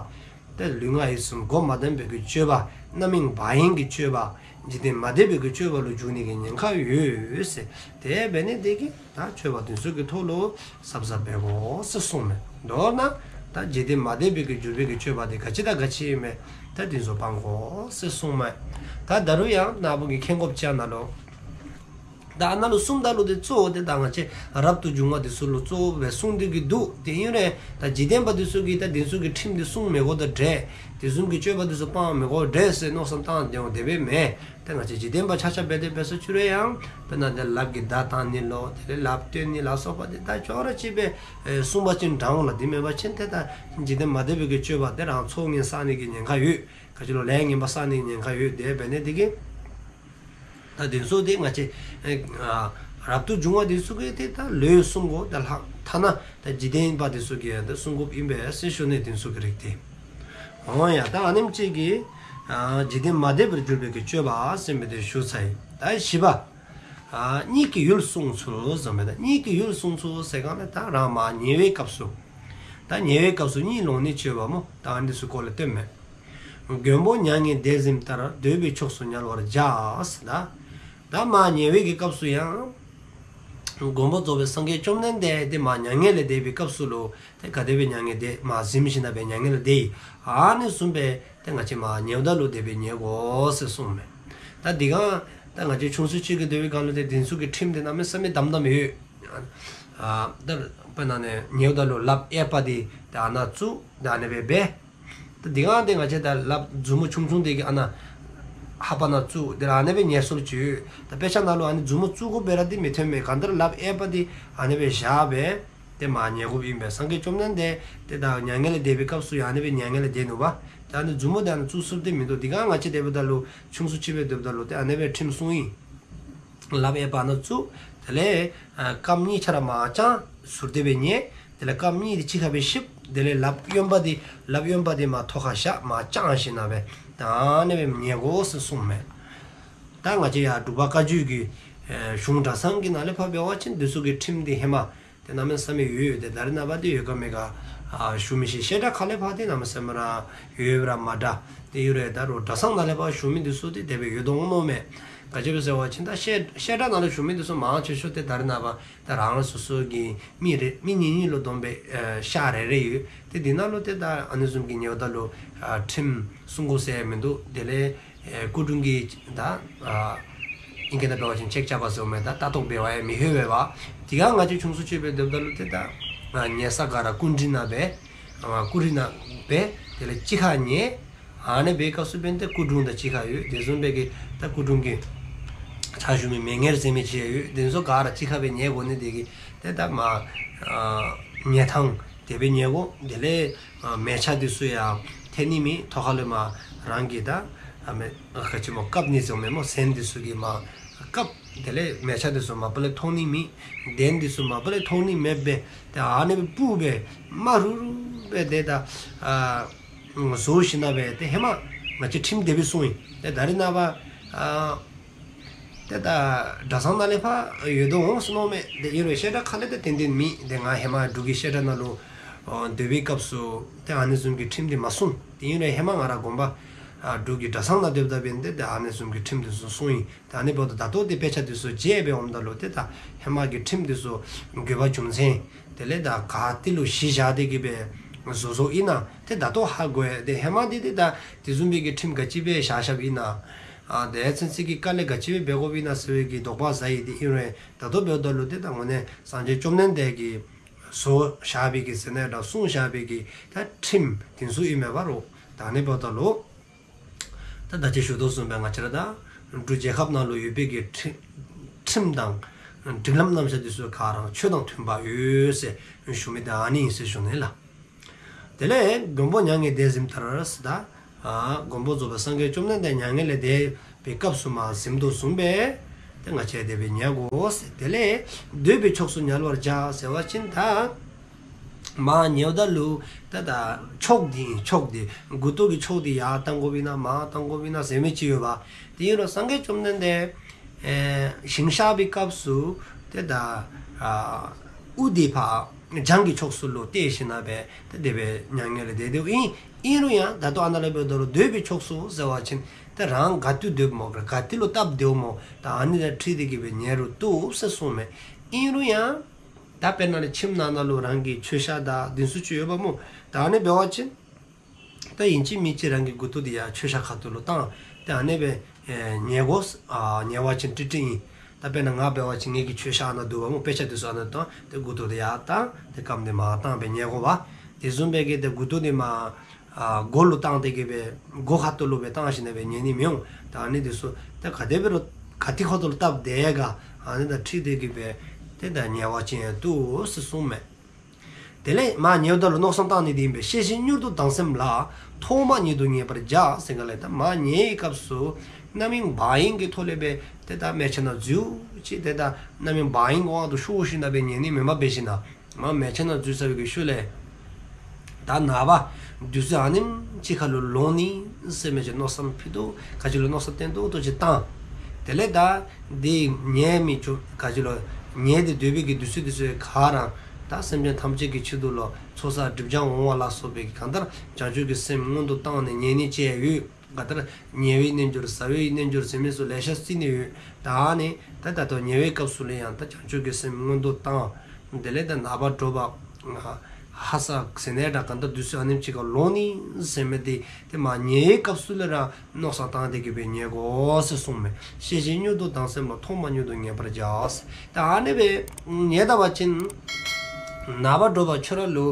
ཏེ་ལུས་ངག་ཡིད་གསུམ་སྒོ་མ་བསྡམས་པའི་གི་སྤྱོད་པ་རྣམ་གཡེང་བག་གཡེང་གི་སྤྱོད་པ་འཇིག་རྟེན་མ་དད་པའི་གི་སྤྱོད་པ་ལུ་འཇུག་ནི་གི་ཉེན་ཁ་ཡོད་ཟེར། དེ་འབད་ནི་དེ་གིས་ད་སྤྱོད་པ་དེ་ཚུ་གི་ཐོག་ལུ་གཟབ་གཟབ་འབད་དགོ་ཟེར་གསུངསམ་མས། མདོར་ན་ད་འཇིག་རྟེན་མ་དད་པའི་གི་འགྱུར་བའི་གི་སྤྱོད་པ་དེ་ག་ཅི་དང་ག་ཅི་ཨིན་མས། ད་དེ་ཚུ་སྤང་དགོ་ཟེར་གསུངསམ་མས། ད་ད་རུང་ཡང་ནཱ་བུ་གིས་མཁྱེན་དགོཔ་ཅིག་ནཱ་ལུ་ད་ཨ་ནཱ་ལུ་གསུངམ་ད་ལུ་ཏེ་གཙོ་བོ་དེ་ད་ང་བཅས་རབ་ཏུ་བྱུང་བ་དེ་ཚུ་ལུ་གཙོ་བོ་སྦེ་གསུངས་ཏེ་གི་འདུག། དེ་ཨིན་རུང་ད་འཇིག་རྟེན་པ་དེ་ཚུ་གིས་ད་དེ་ཚུ་གི་ཁྲིམས་དེ་སྲུང་མི་དགོ་དོ་འདྲས། དེ་བཟུམ་གྱི་སྤྱོད་པ་དེ་ཚུ་སྤང་མི་དགོ་དོ་འདྲས་ཟེར་མནོ་བསམ་བཏང་སྟེ་འོང་དེ་སྦེ་མེན། ད་ང་བཅས་འཇིག་རྟེན་པ་ཆ་ཁྱབ་འབད་དེ་འབད་སོ་ཅི་རུང་ཡང་དཔེར་ན་ཏེ་ལགཔ་གིས་བརྡ་བཏང་ནི་ལོ་དེ་ལས་ལགཔ་སྟོན་ནི་ལ་སོགས་པ་དེ་ད་ཅོག་ར་གཅིག་སྦེ་ཨེ་སྲུང་པ་ཅིན་དྲག་འོང་ལགས། དེ་མེན་པ་ཅིན་ཏེ་ད་འཇིག་རྟེན་མ་དད་པའི་གི་སྤྱོད་པ་དེ་རང་ཚོགས་ངན་བསགས་ནི་གི་ཉེན་ཁ་ཡོད། ག་ཅི་ལོ་ལས་ངན་པ་བསགས་ནི་གི་ཉེན་ཁ་ཡོད། དེ་འབད་ནི་དེ་གིས་ད་དེ་ཚུ་དེ་ང་བཅས་ཨེ་ཨ་རབ་ཏུ་བྱུང་བ་དེ་ཚུ་གིས་དེ་ད་ལོས་སྲུང་དགོ། ད་ལྷག་ཐ་ན་ད་འཇིག་རྟེན་པ་དེ་ཚུ་གིས་ཡང་ད་སྲུང་དགོཔ་ཨིན་པས་ཟེར་ཞུ་ནི། དེ་ཚུ་གི་རིགས་དེ། འོ་ཡ་ད་ཨ་ནེམ་ཅིག་གིས་ཨ་འཇིག་རྟེན་མ་དད་པར་གྱུར་པའི་གི་སྤྱོད་པ་ཟེར་མི་དེ་ཞུ་ཚར་ཡི། ད་བཞི་པ། ཨ་གཉིད་ཀྱི་ཡུལ་བསྲུང་ཚུལ་ཟེར་མི་ད་གཉིད་ཀྱི་ཡུལ་བསྲུང་ཚུལ་ཟེར་ག་ལས་ད་རང་མར་ཉལ་བའི་སྐབས་སུ། ད་ཉལ་བའི་སྐབས་སུ་གཉིད་ལོག་ནི་སྤྱོད་པ་སྨོ། ད་ཨ་ནི་ཚུ་སྐོར་ལས་སྟོནམ་མས། མགོན་པོ་མྱ་ངན་འདས་ཟིནམ་ལྟར། འདོད་པའི་ཕྱོགས་སུ་ཉལ་བར་བྱ། ཟེར་ད། ད་མར་ཉལ་བའི་གི་སྐབས་སུ་ཡང་མགོན་པོ་རྫོགས་པའི་སངས་རྒྱས་བཅོམ་ལྡན་འདས་དེ་མར་མྱ་ངན་ལས་འདས་པའི་སྐབས་སུ་ལུ་དེ་ག་དེ་སྦེ་མྱ་ངན་འདས་མར་གཟིམས་ཞིནམ་ལས་མྱ་ངན་ལས་འདས་ཡི། ཨ་ནི་བཟུམ་སྦེ་དེ་ང་བཅས་མར་ཉལཝ་ད་ལུ་དེ་སྦེ་ཉལ་དགོ་ཟེར་གསུངསམ་མས། ད་དེ་སྒང་ད་ང་བཅས་ཆུང་སུ་ཅིག་གི་དེ་སྦེ་སྒང་ལུ་དེ་དེ་ཚུ་གི་ཁྲིམས་དེ་གནམ་མེད་ས་མེད་དམ་དམ་ཡོད། ཨ་ད་དཔེར་ན་ནི་ཉལཝ་ད་ལུ་ལགཔ་གཡས་པ་དེ་ད་ཨ་ནཱ་བཙུགས་ད་ཨ་ནི་སྦེ་འབད། ད་དེ་སྒང་དེ་ང་བཅས་ད་ལགཔ་མཛུབ་མོ་ཆུང་ཆུང་དེ་གིས་ཨ་ནཱ་ལྷ་པ་ནང་བཙུགས་དེ་ལས་ཨ་ནི་སྦེ་ཉལ་སྲོལ་ཅིག་ཡོད། ད་དཔེ་ཆ་ནང་ལུ་ཨ་ནི་མཛུབ་མོ་བཙུགས་དགོཔ་སྦེ་ར་དེ་མི་སྟོནམ་མས། གང་ལྟར་ལགཔ་གཡས་པ་དེ་ཨ་ནི་སྦེ་བཞག་སྦེ་དེ་མར་ཉལ་དགོཔ་ཨིན་པས། སངས་རྒྱས་བཅོམ་ལྡན་འདས་དེ་ད་མྱ་ངན་ལས་འདས་པའི་སྐབས་སུ་ཡང་ཨ་ནི་སྦེ་མྱ་ངན་ལས་འདས་ནུག་པ། ད་ཨ་ནི་མཛུབ་མོ་དེ་ཨ་ནི་བཙུགས་ཚུགསཔ་དེ་མིན་འདུག། དེ་སྒང་ང་བཅས་དེ་འབདཝ་ད་ལུ་ཆུང་སུ་ཅིག་སྦེ་སྡོདཔ་ད་ལུ་དེ་ཨ་ནི་སྦེ་ཁྲིམས་སྲུང་ཡི། ལགཔ་གཡས་པ་ནང་བཙུགས། དེ་ལས་ཨ་རྐངམ་གཉིས་ཆ་ར་མར་བརྐྱངས་ཟུར་དེ་སྦེ་ཉལ། དེ་ལས་རྐངམ་གཉིས་དེ་གཅིག་ཁར་སྦེ་བཤིབ། དེ་ལས་ལགཔ་གཡོནམ་དེ་ལགཔ་གཡོནམ་དེ་མར་ཐོག་ཁར་བཞག། མར་བརྐྱངས་ཞིནམ་ལས་ད་ཨ་ནི་སྦེ་ཉལ་དགོ་ཟེར་གསུངསམ་མས། ད་ང་བཅས་ཡར་འབྲུག་པ་བཀའ་བརྒྱུད་ཀྱི་ཨེ་གཞུང་གྲྭ་ཚང་གི་ནང་ལས་ཕར་འབད་བ་ཅིན་འདི་ཚུ་གི་ཁྲིམས་འདི་ཧེ་མ་ཏེ་གནམ་མེད་ས་མེད་ཡོད། ཏེ་ད་རེས་ནངས་པ་འདི་ཡོད་ག་མེད་ག་ཨ་ཞུ་མི་ཤེས། བཤད་གྲྭ་ཁ་ལས་ཕར་ཏེ་གནམ་མེད་ས་མེད་ར་ཡོདཔ་ར་མ་འདྲ། ཏེ་ཡོད་རུང་ད་རུང་གྲྭ་ཚང་ནང་ལས་ཕར་ཞུ་མི་འདི་ཚུ་ཏེ་དེ་སྦེ་ཡོདཔ་འོང་མནོཝ་མས། ག་ཅི་སྦེ་ཟེར་བ་ཅིན་ད་བཤད་བཤད་གྲྭ་ནང་ལས་ཞུ་མི་འདི་ཚུ་མང་ཆེ་ཤོས་ཏེ་ད་རེས་ནངས་པ་ད་རང་རང་སོ་སོ་གི་མི་རེ་མི་གཉིས་གཉིས་ལུ་བསྡོམས་སྦེ་ཨེ་ཤག་རེ་རེ་ཡོད། ཏེ་འདི་ནང་ལུ་ཏེ་ད་ཨ་ནི་བཟུམ་གྱི་ཉལཝ་ད་ལུ་ཨ་ཁྲིམས་སྲུང་དགོ་ཟེར་མིན་འདུག། དེ་ལས་ཨེ་སྐུ་དྲུང་གིས་ད་ཨ་ཨིང་སྐད་ནང་འབད་བ་ཅིན་ཅེཀ་རྐྱབ་པ་ཟེརཝ་མས། ད་ལྟ་རྟོག་འབད་བ་ཡང་མི་ལྷོད་པས་པ། དེ་སྒང་ང་བཅས་ཆུང་སུ་ཅིག་སྦེ་སྡོདཔ་ད་ལུ་ཏེ་ད་ཨ་ཉལ་ས་ག་ར་སྐུ་མགྲིན་ནང་སྦེ་ཨ་སྐུ་མགྲིན་ནང་སྦེ་དེ་ལས་གཅིག་ཁར་ཉལ། ཨ་ནི་འབད་སྐབས་སུ་འབདན་ཏེ་སྐུ་དྲུང་དང་གཅིག་ཁར་ཡོད། དེ་བཟུམ་སྦེ་གི་ད་སྐུ་དྲུང་གི་ཕྱག་ཞུ་མི་མེ་ངེར་ཟེར་མི་ཅིག་ཡོད། དེ་ཚུ་ག་ར་གཅིག་ཁར་སྦེ་ཉལ་དགོ་ནི་དེ་གིས་ཏེ་ད་མར་ཨ་ཉལ་ཐངས་དེ་སྦེ་ཉལ་དགོ། དེ་ལས་ཨ་མལ་ཆ་འདི་ཚུ་ཡང་འཐེན་ནི་མེད། ཐོག་ཁ་ལུ་མར་རང་གི་ད་ཨ་མེ་ཨ་ག་ཅི་སྨོ་བཀབ་ནི་ཟེར་མས་སྨོ། གཟན་འདི་ཚུ་གིས་མར་བཀབ། དེ་ལས་མལ་ཆ་འདི་ཚུ་མ་པ་ལས་མཐོང་ནི་མེད། གདན་འདི་ཚུ་མ་པ་ལས་མཐོང་ནི་མེདཔ་སྦེ་ཏེ་ཨ་ནི་སྦེ་སྤུབ་སྦེ་དམའ་རུ་རུ་སྦེ་ཏེ་ད་ཨ་བཟོ་ཞིནམ་ལས་ཏེ་ཧེ་མ་ང་བཅས་ཁྲིམས་དེ་སྦེ་སྲུང་ཡི། ཏེ་ད་རེས་ནངས་པ་ཨ་ཏེ་ད་གྲྭ་ཚང་ནང་ལས་ཕར་ཡོདཔ་འོང་ཟེར་མནོཝ་མས། ཏེ་ཨིན་རུང་བཤད་གྲྭ་ཁ་ལས་ཏེ་ཏན་ཏན་མེད། ཏེ་ང་ཧེ་མ་འབྲུག་གི་བཤད་གྲྭ་ནང་ལུ་ཨ་སྡོད་པའི་སྐབས་སུ་ཏེ་ཨ་ནི་བཟུམ་གྱི་ཁྲིམས་འདི་མ་སྲུང་། ཏེ་ཨིན་རུང་ཧེ་མ་ང་ར་དགོན་པ་ཨ་འབྲུག་གི་གྲྭ་ཚང་ནང་སྡོདཔ་ད་འབདན་ཏེ་ཏེ་ཨ་ནི་བཟུམ་གྱི་ཁྲིམས་འདི་ཚུ་སྲུང་ཡི། ད་ཨ་ནི་འབདཝ་ད་ད་ལྟོ་འདི་དཔེ་ཆ་འདི་ཚུ་མཇལ་སྦེ་འོངམ་ད་ལུ་ཏེ་ད་ཧེ་མ་གི་ཁྲིམས་འདི་ཚུ་དགོས་པ་རྒྱུ་མཚན་དེ་ལས་ད་ག་ཏེ་ལུ་གཞི་བཞག་སྟེ་གི་སྦེ་བཟོ་བཟོཝ་ཨིན་ན་ཏེ་ད་ལྟོ་ཧ་གོ་ཡི། ཏེ་ཧེ་མ་འདི་ཏེ་ད་དེ་བཟུམ་སྦེ་གི་ཁྲིམས་ག་ཅི་སྦེ་བཞག་བཞགཔ་ཨིན་ན་ཨ་དེ་ཚུན་ཚོད་ཀྱི་དཀའ་ལས་ག་ཅི་སྦེ་འབད་དགོཔ་ཨིན་ན་ཟེར་བའི་གི་དོགས་པ་ཟ་ཡི། ཏེ་ཨིན་རུང་ད་ལྟོ་འབདཝ་ད་ལུ་ཏེ་ད་དངོས་གནས་སངས་རྒྱས་བཅོམ་ལྡན་འདས་ཀྱིས་བཟོ་བཞག་པའི་གི་ཟེར་ན་ད་སྲུང་བཞག་པའི་གི་ད་ཁྲིམས་དེ་ཚུ་ཨིན་མས་པ་རོ། ད་ཨ་ནི་འབདཝ་ད་ལུ་ད་ད་ཅི་ཞུ་དོ་བཟུམ་སྦེ་ང་བཅས་ར་ད་འབྲུག་རྒྱལ་ཁབ་ནང་ལུ་ཡོད་པའི་གི་ཁྲི་ཁྲིམས་དང་སྒྲིག་ལམ་རྣམ་གཞག་འདི་ཚུ་ག་ར་ཆོས་དང་མཐུན་པ་ཡོད་ཟེར་ཞུ་མི་ད་ཨ་ནི་ཨིན་ཟེར་ཞུ་ནི་ལགས། དེ་ལས་མགོན་པོ་མྱ་ངན་འདས་ཟིནམ་ལྟར་ཟེར་ད་ཨ་མགོན་པོ་རྫོགས་པའི་སངས་རྒྱས་བཅོམ་ལྡན་འདས་མྱ་ངན་ལས་འདས་པའི་སྐབས་སུ་མར་གཟིམ་དོ་བཟུམ་སྦེ་ཏེ་ང་བཅས་དེ་སྦེ་ཉལ་དགོ་ཟེར། དེ་ལས་སྡོད་པའི་ཕྱོགས་སུ་ཉལ་བར་བྱ་ཟེར་བ་ཅིན་ད་མར་ཉལཝ་ད་ལུ་ད་ད་ཕྱོགས་འདི་ཕྱོགས་འདི་མགུ་ཏོ་གི་ཕྱོགས་འདི་ཡར་བཏང་དགོཔ་ཨིན་ན་མར་བཏང་དགོཔ་ཨིན་ན་ཟེར་མི་ཅིག་ཡོད་པ། དེ་ཨིན་རུང་སངས་རྒྱས་བཅོམ་ལྡན་འདས་ཨེ་ཞིང་གཤེགས་པའི་སྐབས་སུ་ཏེ་ད་ཨ་དབུ་འདི་ཕར་བྱང་གི་ཕྱོགས་སུ་ལུ་གཏད་ཞིནམ་ལས་སྦེ་ཏེ་དེ་སྦེ་མྱ་ངན་ལས་འདས་འདསཝ་ཨིན། ཨིན་རུང་ཡང་ད་ལྟོ་ཨ་ནཱ་ལས་འབདཝ་ད་ལུ་སྡོད་པའི་ཕྱོགས་སུ་ཟེར་བ་ཅིན་ཏེ་རང་ག་ཏེ་སྡོདཔ་སྨོ་ག་ཏེ་ལུ་བལྟ་སྡོདཔ་སྨོ་ད་ཨ་ནི་དང་འཁྲིལ་ཏེ་གི་སྦེ་ཉལ་རུང་བཏུབ་ཟེར་གསུངསམ་མས། ཨིན་རུང་ཡང་ད་དཔེར་ན་ཁྱིམ་ནང་ན་ལུ་རང་གི་མཆོད་བཤམ་དང་དེ་ཚུ་ཅིག་ཡོད་པ་སྨོ། ད་ཨ་ནི་འབད་བ་ཅིན་ད་ཨིན་ཅི་མིན་ཅི་རང་གི་མགུ་ཏོ་འདི་ཡར་མཆོད་བཤམ་ཁ་ཐུག་ལུ་བཏང་། ཏེ་ཨ་ནི་སྦེ་ཨེ་ཉལ་དགོ། ཨ་ཉལ་བ་ཅིན་ཏིག་ཏིག་ཨིན། ད་དཔེར་ན་ང་འབད་བ་ཅིན་ངེ་གི་མཆོད་བཤམ་ཨ་ནཱ་འདུག་པ་སྨོ། དཔེ་ཆ་འདི་ཚུ་ཨ་ནཱ་བཏང་ཏེ་མགུ་ཏོ་འདི་ཡར་བཏང་ཏེ་རྐངམ་འདི་མར་བཏང་སྦེ་ཉལ་དགོ་པ། དེ་བཟུམ་སྦེ་གི་ཏེ་མགུ་ཏོ་འདི་མར་ཨ་སྒོ་ལུ་བཏང་སྟེ་གི་སྦེ་སྒོ་ཁ་ཐུག་ལུ་སྦེ་བཏང་ཞིནམ་ལས་སྦེ་ཉལ་ནི་མི་འོང་། ད་ཨ་ནི་འདི་ཚུ་ད་ག་དེ་འབད་རུང་ག་ཏེ་ཁ་ཐུག་ལུ་བལྟ་སྡོད་ག་ཨ་ནི་དང་འཁྲིལ་ཏེ་གི་སྦེ་ཏེ་ད་ཉལ་བ་ཅིན་ཡང་བཏུབ་ཟེར་གསུངསམ་མས། དེ་ལས་མར་ཉལཝ་ད་ལུ་མནོ་བསམ་བཏང་ནི་འདི་ཨིན་པས། ཤེས་བཞིན་མྱུར་དུ་ལྡང་སེམས་ལ། ཐོག་མ་ཉིད་དུ་ངེས་པར་བྱ། ཟེར་ག་ལས་ད་མར་ཉལ་བའི་སྐབས་སུ་རྣམ་གཡེང་བག་གཡེང་གི་ཐོག་ལས་སྦེ་ཏེ་ད་མལ་ཆ་ནང་འཛུལ་ཅི་ཏེ་ད་རྣམ་གཡེང་བག་གཡེང་གི་དབང་དུ་ཤོར་ཞིནམ་ལས་སྦེ་ཉལ་ནི་མེན་པར་འབད་ཞིནམ་ལས་མར་མལ་ཆ་ནང་འཛུལ་ཚར་བའི་གི་ཤུལ་ལས་ད་ནངས་པ་དུས་ཚོད་ཨ་ནེམ་ཅིག་ཁར་ལུ་ལོང་ནི་ཟེར་མི་ཅིག་མནོ་བསམ་ཕུལ་ཏོག་ཏོ་ག་ཅི་ལུ་མནོ་བསམ་བཏོན་ཏོག་ཏོ་ཅིག་བཏང་། དེ་ལས་ད་འདི་ཉལ་མི་ཅིག་ག་ཅི་ལུ་ཉལ་ཏེ་སྡོད་པའི་གི་དུས་ཚོད་དུས་ཚོད་ག་ར་ད་སེམས་ཅན་ཐམས་ཅད་ཀྱི་ཆེད་དུ་ལུ་ཚོགས་བསགས་སྒྲིབ་སྦྱང་འོང་བ་ལ་སོགས་པའི་གི་གང་ལྟར་བྱང་ཆུབ་ཀྱི་སེམས་སྔོན་དུ་བཏང་ནས་ཉལ་ནི་ཅིག་ཡོད། ག་ལྟར་ཉལ་བའི་རྣལ་འབྱོར་ཟ་བའི་རྣལ་འབྱོར་ཟེར་མི་ཚུ་ལེ་ཤ་རྩིས་ནི་ཡོད། ད་ཨ་ནི་ད་ད་ལྟོ་ཉལ་བའི་སྐབས་སུ་ལུ་ཡང་ད་བྱང་ཆུབ་ཀྱི་སེམས་སྔོན་དུ་བཏང་། དེ་ལས་ད་ནངས་པ་དྲོ་པ་ཧ་སག་ཟེར་ནི་འདྲ་གང་ལྟར་དུས་ཚོད་ཨ་ནེམ་ཅིག་ཁར་ལོང་ནི་ཟེར་མི་འདི་ཏེ་མར་ཉལ་བའི་སྐབས་སུ་ལས་ར་མནོ་བསམ་བཏང་སྟེ་གི་སྦེ་ཉལ་དགོ་ཟེར་གསུངསམ་མས། ཤེས་བཞིན་མྱུར་དུ་ལྡང་སེམས་ལ། ཐོག་མ་ཉིད་དུ་ངེས་པར་བྱ། ད་ཨ་ནི་སྦེ་ཉལ་ད་པ་ཅིན་ནངས་པ་དྲོ་པ་ཁྱོད་ར་ལུ་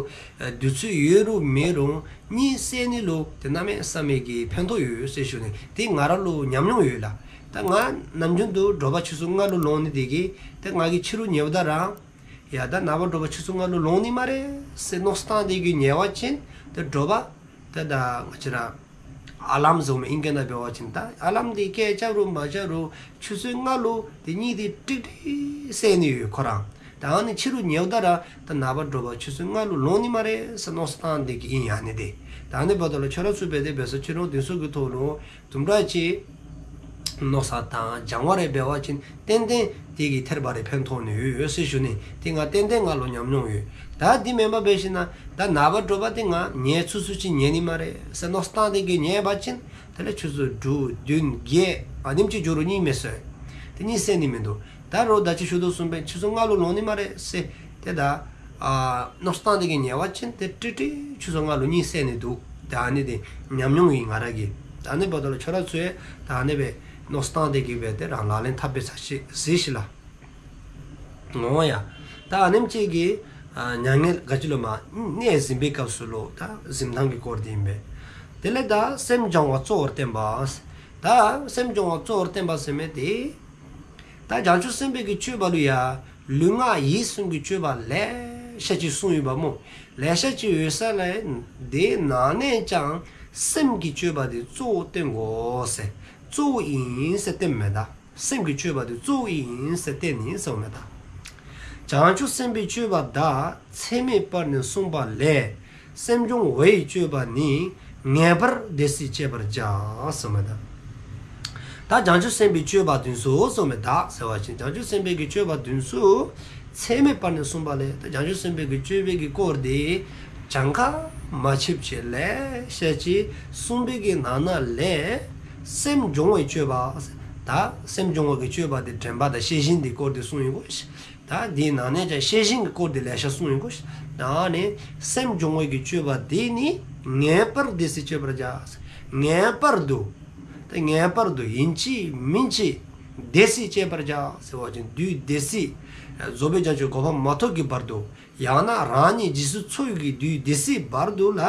དུས་ཚོད་ཡོད་རུང་མེད་རུང་གཉིད་སད་ནི་ལུ་ཏེ་གནམ་མེད་ས་མེད་ཀྱི་ཕན་ཐོགས་ཡོད་ཟེར་ཞུ་ནི། ཏེ་ང་ར་ལུ་ཉམས་མྱོང་ཡོད་ལགས། ད་ང་ནམ་རྒྱུན་དུ་དྲོ་པ་ཆུ་ཚོད་ལྔ་ལུ་ལོང་ནི་དེ་གིས་ཏེ་ང་གིས་ཕྱི་རུ་ཉལཝ་ད་ར་ཡ་ད་ནངས་པ་དྲོ་པ་ཆུ་ཚོད་ལྔ་ལུ་ལོང་ནི་སྨ་རེ་ཟེར་མནོ་བསམ་བཏང་སྟེ་གི་ཉལ་བ་ཅིན་ཏེ་དྲོ་པ་ཏེ་ད་ང་བཅས་ར་ ཨ་ལམ་ཟེར་མི་ཨིང་སྐད་ནང་འབད་བ་ཅིན་ད་ཨ་ལམ་འདི་སྐད་རྐྱབ་རུང་མ་རྐྱབ་རུང་ཆུ་ཚོད་ལྔ་ལུ་དེ་གཉིད་དེ་ཀྲིག་ཀྲི་སད་ནི་ཡོད་ཁོ་ར། ད་ཨ་ནི་ཕྱི་རུ་ཉལཝ་ད་ར་ད་ནངས་པ་དྲོ་པ་ཆུ་ཚོད་ལྔ་ལུ་ལོང་ནི་སྨ་རེ་ཟེར་མནོ་བསམ་བཏང་སྟེ་གི་ཨིན་ཡ་ནི་དེ། ད་ཨ་ནི་འབདཝ་ད་ལུ་ཁྱོད་ར་ཚུ་འབད་དེ་འབད་ས་ཕྱི་རུ་དེ་ཚུ་གི་ཐོག་ལུ་དུམ་གྲ་ཅིག་མནོ་བསམ་བཏང་སྦྱང་བ་རེ་འབད་བ་ཅིན་ཏན་ཏན་དེ་གི་ཐེར་པ་རེ་ཕན་ཐོགས་ནི་ཡོད་ཟེར་ཞུ་ནི། དེ་ང་ཏན་ཏན་ང་ལུ་ཉམས་མྱོང་ཡོད། ད་དེ་མེན་པར་འབད་ཞིན་ན་ད་ནངས་པ་དྲོ་པ་དེ་ང་ཉལ་ཚུགས་ཚུགས་ཅིག་ཉལ་ནི་སྨ་རེ་ཟེར་མནོ་བསམ་བཏང་སྟེ་གི་ཉལ་བ་ཅིན་དེ་ལས་ཆུ་ཚོད་དྲུག་བདུན་བརྒྱད་ཨ་ནེམ་ཅིག་འགྱོ་རུང་གཉིད་མི་སད། དེ་གཉིད་སད་ནི་མིན་འདུག། ད་རུང་ད་ཅི་ཞུ་དོ་བཟུམ་སྦེ་ཆུ་ཚོད་ལྔ་ལུ་ལོང་ནི་སྨ་རེ་ཟེར་དེ་ད་ཨ་མནོ་བསམ་བཏང་སྟེ་གི་ཉལ་བ་ཅིན་དེ་ཀྲིག་ཀྲི་ཆུ་ཚོད་ལྔ་ལུ་གཉིད་སད་ནི་འདུག། ད་ཨ་ནི་དེ་ཉམས་མྱོང་ཨིན་ང་ར་གི། ད་ཨ་ནི་འབདཝ་ད་ལུ་ཁྱོད་ར་ཚུ་ཡང་ད་ཨ་ནི་སྦེ་མནོ་བསམ་བཏང་སྟེ་གི་འབད་དེ་རང་ལག་ལེན་འཐབ་སྦེ་ཚར་ཅིག་གཟིགས་ཤིག་ལགས། འོང་ཡ། ད་ཨ་ནེམ་ཅིག་གི་ཨ་མྱ་ངན་ག་ཅི་ལོ་མ་གནས་གཟིམ་པའི་སྐབས་སུ་ལོ་ད་གཟིམ་ཐངས་ཀྱི་སྐོར་དེ་ཨིན་པས། དེ་ལས་ད་སེམས་སྦྱོང་བ་གཙོ་བོར་བསྟན་པ། ད་སེམས་སྦྱོང་བ་གཙོ་བོར་བསྟན་པ་ཟེར་མི་དེ་ད་བྱང་ཆུབ་སེམས་དཔའི་གི་སྤྱོད་པ་ལུ་ཡ་ལུས་ངག་ཡིད་གསུམ་གྱི་སྤྱོད་པ་ལེ་ཤ་ཅིག་གསུངས་ཡོདཔ་སྨོ། ལེ་ཤ་ཅིག་ཡོད་ས་ལས་དེ་ནང་ནས་ཀྱང་སེམས་ཀྱི་སྤྱོད་པ་དེ་གཙོ་བོ་བསྟན་དགོ་ཟེར། གཙོ་བོ་ཨིན་ཟེར་བསྟནམ་མས་ད། སེམས་ཀྱི་སྤྱོད་པ་དེ་གཙོ་བོ་ཨིན་ཟེར་བསྟན་ནི་ཟེརཝ་མས་ད། བྱང་ཆུབ་སེམས་དཔའི་སྤྱོད་པ་དག། ཚད་མེད་པར་ནི་གསུངས་པ་ལས། སེམས་སྦྱོང་བའི་སྤྱོད་པ་ནི། ངེས་པར་དེ་སྲིད་སྤྱད་པར་བྱ། ཟེརཝ་མས་ད། ད་བྱང་ཆུབ་སེམས་དཔའི་སྤྱོད་པ་དེ་ཚུ་ཟེརཝ་མས་ད་ཟེར་བ་ཅིན་བྱང་ཆུབ་སེམས་དཔའི་གི་སྤྱོད་པ་དེ་ཚུ་ཚད་མེད་པར་ནི་གསུངས་པ་ལས། ད་བྱང་ཆུབ་སེམས་དཔའི་གི་སྤྱོད་པའི་གི་སྐོར་དེ་གྱངས་ཁ་མ་ཆོདཔ་ཅིག་ལེ་ཤ་ཅིག་གསུངས་པའི་གི་ནང་ན་ལས་སེམས་སྦྱོང་བའི་སྤྱོད་པ། ད་སེམས་སྦྱོང་བའི་གི་སྤྱོད་པ་དེ་དྲན་པ་དང་ཤེས་བཞིན་དེ་སྐོར་དེ་གསུངས་ཡོད་གོ་ཤིག། ད་དེའི་ནང་ནས་ཀྱང་ཤེས་བཞིན་གྱི་སྐོར་དེ་ལེ་ཤ་གསུངས་ཡོད་གོ་ཤིག། ད་ནི་སེམས་སྦྱོང་བའི་གི་སྤྱོད་པ་དེ་ནི་ངེས་པར་དེ་སྲིད་སྤྱད་པར་བྱ། ངེས་པར་དུ། ད་ངེས་པར་དུ་ཨིན་ཅི་མིན་ཅི་དེ་སྲིད་སྤྱད་པར་བྱ་ཟེར་བ་ཅིན་དུས་དེ་སྲིད་རྫོགས་པའི་བྱང་ཆུབ་གོ་འཕང་མ་ཐོབ་ཀྱི་བར་དུ་ཡང་ན་རང་ཉིད་རྗེས་སུ་འཚོ་བའི་གི་དུས་དེ་སྲིད་བར་དུ་ལ་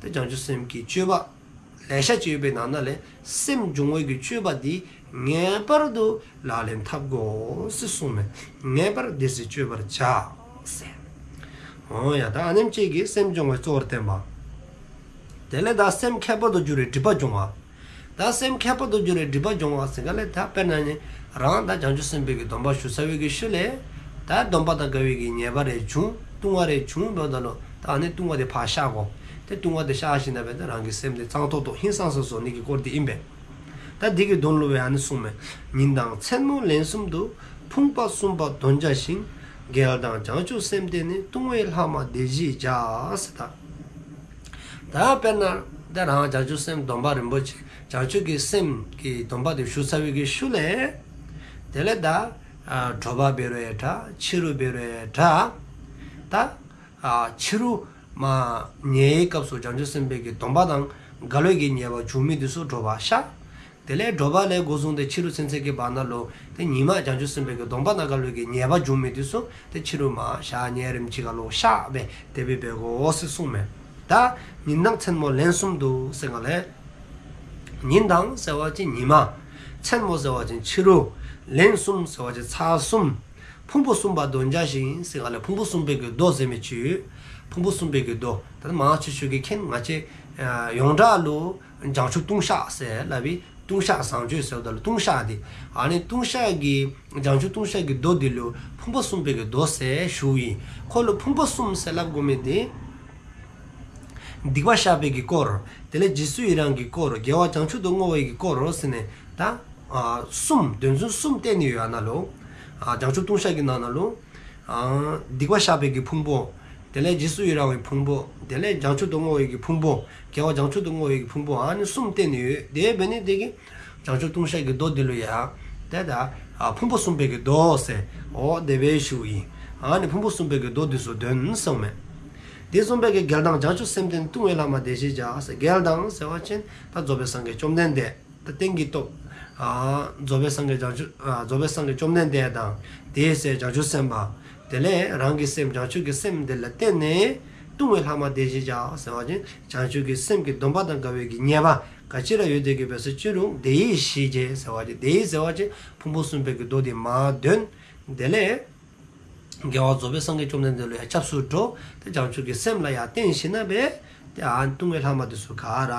ད་བྱང་ཆུབ་སེམས་ཀྱི་སྤྱོད་པ་ལེ་ཤ་ཅིག་ཡོད་པའི་ནང་ན་ལས་སེམས་སྦྱོང་བའི་གི་སྤྱོད་པ་འདི་ངེས་པར་དུ་ལག་ལེན་འཐབ་དགོ་ཟེར་གསུངསམ་མས། ངེས་པར་དེ་སྲིད་སྤྱད་པར་བྱ་ཟེར། འོ་ཡ། ད་ཨ་ནེམ་ཅིག་གིས་སེམས་སྦྱོང་བའི་གཙོ་བོར་བསྟན་པ། དེ་ལས་ད་སེམས་ཁྱད་པར་དུ་འགྱུར་བའི་སྒྲིབ་པ་སྦྱོང་བ། ད་སེམས་ཁྱད་པར་དུ་འགྱུར་བའི་སྒྲིབ་པ་སྦྱོང་བ་ཟེར་ག་ལས་ད་དཔེར་ན་ནི་རང་ད་བྱང་ཆུབ་སེམས་དཔའི་གི་སྡོམ་པ་ཞུ་ཚར་བའི་གི་ཤུལ་ལས་ད་སྡོམ་པ་དང་འགལ་བའི་གི་ཉེས་པ་རེ་བྱུང་ལྟུང་བ་རེ་བྱུང་བ་ད་ལུ་ད་ཨ་ནི་ལྟུང་བ་དེ་ཕར་བཤགས་དགོ། དེ་ལྟུང་བ་དེ་བཤགས་ཞིནམ་ལས་ད་རང་གི་སེམས་དེ་གཙང་ཏོག་ཏོ་ཧིང་སངས་ས་བཟོ་ནི་གི་སྐོར་དེ་ཨིན་པས། ད་འདི་གི་དོན་ལུ་སྦེ་ཨ་ནི་གསུངསམ་མས། ཉིན་དང་མཚན་མོ་ལན་གསུམ་དུ། ཕུང་པོ་གསུམ་པ་དོན་བྱ་ཞིང་། རྒྱལ་དང་བྱང་ཆུབ་སེམས་བརྟེན་ནས། ལྟུང་བའི་ལྷག་མ་དེ་བཞིས་བྱ། ཟེར་ད། ད་དཔེར་ན་ད་རང་བྱང་ཆུབ་སེམས་སྡོམ་པ་རིན་པོ་ཆེ་བྱང་ཆུབ་ཀྱི་སེམས་ཀྱི་སྡོམ་པ་དེ་ཞུ་ཚར་བའི་གི་ཤུལ་ལས་དེ་ལས་ད་ཨ་དྲོ་པ་འབད་རུང་ཡང་འདྲ་ཕྱི་རུ་འབད་རུང་ཡང་འདྲ་ད་ཨ་ཕྱི་རུ་མ་ཉལ་བའི་སྐབས་སུ་བྱང་ཆུབ་སེམས་དཔའི་གི་སྡོམ་པ་དང་འགལ་བའི་གི་ཉེས་པ་བྱུང་མི་དེ་ཚུ་དྲོ་པ་བཤགས། དེ་ལས་དྲོ་པ་ལས་འགོ་བཟུང་སྟེ་ཕྱི་རུ་ཚུན་ཚོད་ཀྱི་བར་ན་ལུ་ཏེ་ཉི་མ་བྱང་ཆུབ་སེམས་དཔའི་གི་སྡོམ་པ་དང་འགལ་བའི་གི་ཉེས་པ་བྱུང་མི་དེ་ཚུ་ཏེ་ཕྱི་རུ་མ་བཤགས། ཉལ་རནམ་ཅིག་ཁར་ལུ་བཤགས་སྦེ་དེ་སྦེ་འབད་དགོ་ཟེར་གསུངསམ་མས། ད་ཉིན་དང་མཚན་མོ་ལན་གསུམ་དུ་ཟེར་ག་ལས་ཉིན་དང་ཟེར་བ་ཅིན་ཉི་མ། མཚན་མོ་ཟེར་བ་ཅིན་ཕྱི་རུ། ལན་གསུམ་ཟེར་བ་ཅིན་ཚར་གསུམ། ཕུང་པོ་གསུམ་པ་དོན་བྱ་ཞིང་ཟེར་ག་ལས་ཕུང་པོ་གསུམ་པའི་གི་མདོ་ཟེར་མི་ཅིག་ཡོད། ཕུང་པོ་གསུམ་པའི་གི་མདོ། ད་མང་ཆེ་ཤོས་ཀྱིས་མཁྱེན། ང་བཅས་ཡོངས་གྲགས་ལུ་བྱང་ཆུབ་ལྟུང་བཤགས་ཟེར་སླབ་པའི་ལྟུང་བཤགས་བཟང་སྤྱོད་ཟེརཝ་ད་ལུ་ལྟུང་བཤགས་དེ། ཨ་ནི་ལྟུང་བཤགས་ཀྱི་བྱང་ཆུབ་ལྟུང་བཤགས་ཀྱི་མདོ་འདི་ལུ་ཕུང་པོ་གསུམ་པའི་གི་མདོ་ཟེར་ཞུཝ་ཨིན། ཁོ་ལུ་ཕུང་པོ་གསུམ་ཟེར་སླབ་དགོ་མི་དེ་སྡིག་པ་བཤགས་པའི་གི་སྐོར། དེ་ལས་རྗེས་སུ་ཡི་རང་གི་སྐོར། དགེ་བ་བྱང་ཆུབ་ཏུ་བསྔོ་བའི་གི་སྐོར་ཟེར་ནི་ད་ཨ་གསུམ། དོན་ཚན་གསུམ་བསྟན་ནི་ཡོད་ཨ་ནཱ་ལུ། ཨ་བྱང་ཆུབ་ལྟུང་བཤགས་ཀྱི་ནང་ན་ལུ། ཨ་སྡིག་པ་བཤགས་པའི་གི་ཕུང་པོ། དེ་ལས་རྗེས་སུ་ཡི་རང་བའི་ཕུང་པོ། དེ་ལས་བྱང་ཆུབ་ཏུ་བསྔོ་བའི་གི་ཕུང་པོ། དགེ་བ་བྱང་ཆུབ་ཏུ་བསྔོ་བའི་གི་ཕུང་པོ། ཨ་ནི་གསུམ་བསྟན་ནི་ཡོད། དེ་འབད་ནི་དེ་གིས་བྱང་ཆུབ་ལྟུང་བཤགས་ཀྱི་མདོ་འདི་ལུ་ཡང་དེ་ད་ཨ་ཕུང་པོ་གསུམ་པའི་གི་མདོ་ཟེར་འོ་དེ་སྦེ་ཞུཝ་ཨིན། ཨ་ནི་ཕུང་པོ་གསུམ་པའི་གི་མདོ་འདི་ཚུ་འདོན་གསུངསམ་མས། དེ་གསུངས་པའི་གི་རྒྱལ་དང་བྱང་ཆུབ་སེམས་བརྟེན། ལྟུང་བའི་ལྷག་མ་དེ་བཞིས་བྱ། རྒྱལ་དང་ཟེར་བ་ཅིན་ད་རྫོགས་པའི་སངས་རྒྱས་བཅོམ་ལྡན་འདས། ད་རྟེན་གྱི་སྟོབས། ཨ་རྫོགས་པའི་སངས་རྒྱས་བྱང་ཆུབ་ཨ་རྫོགས་པའི་སངས་རྒྱས་བཅོམ་ལྡན་འདས་དང་། དེའི་སྲས་བྱང་ཆུབ་སེམས་དཔའ། དེ་ལས་རང་གི་སེམས་བྱང་ཆུབ་ཀྱི་སེམས་དེ་ལ་བརྟེན་ནས། ལྟུང་བའི་ལྷག་མ་དེ་བཞིས་བྱ་ཟེར་བ་ཅིན་བྱང་ཆུབ་ཀྱི་སེམས་ཀྱི་སྡོམ་པ་དང་འགལ་བའི་གི་ཉེས་པ་ག་ཅི་ར་ཡོད་དེ་གི་འབད་སོ་ཅི་རུང་དེ་བཞིས་བྱ་ཟེར་བ་ཅིན་དེ་བཞིས་ཟེར་བ་ཅིན་ཕུང་པོ་གསུམ་པའི་གི་མདོ་དེ་མར་འདོན། དེ་ལས་རྒྱལ་བ་རྫོགས་པའི་སངས་རྒྱས་བཅོམ་ལྡན་འདས་ལུ་ཡང་སྐྱབས་སུ་འགྲོ། ཏེ་བྱང་ཆུབ་ཀྱི་སེམས་ལ་ཡང་བརྟེན་ཞིནམ་ལས་ ཏེ་ཨ་ནི་སྟོང་པའི་ལྷག་མ་དེ་ཚུ་ག་ར་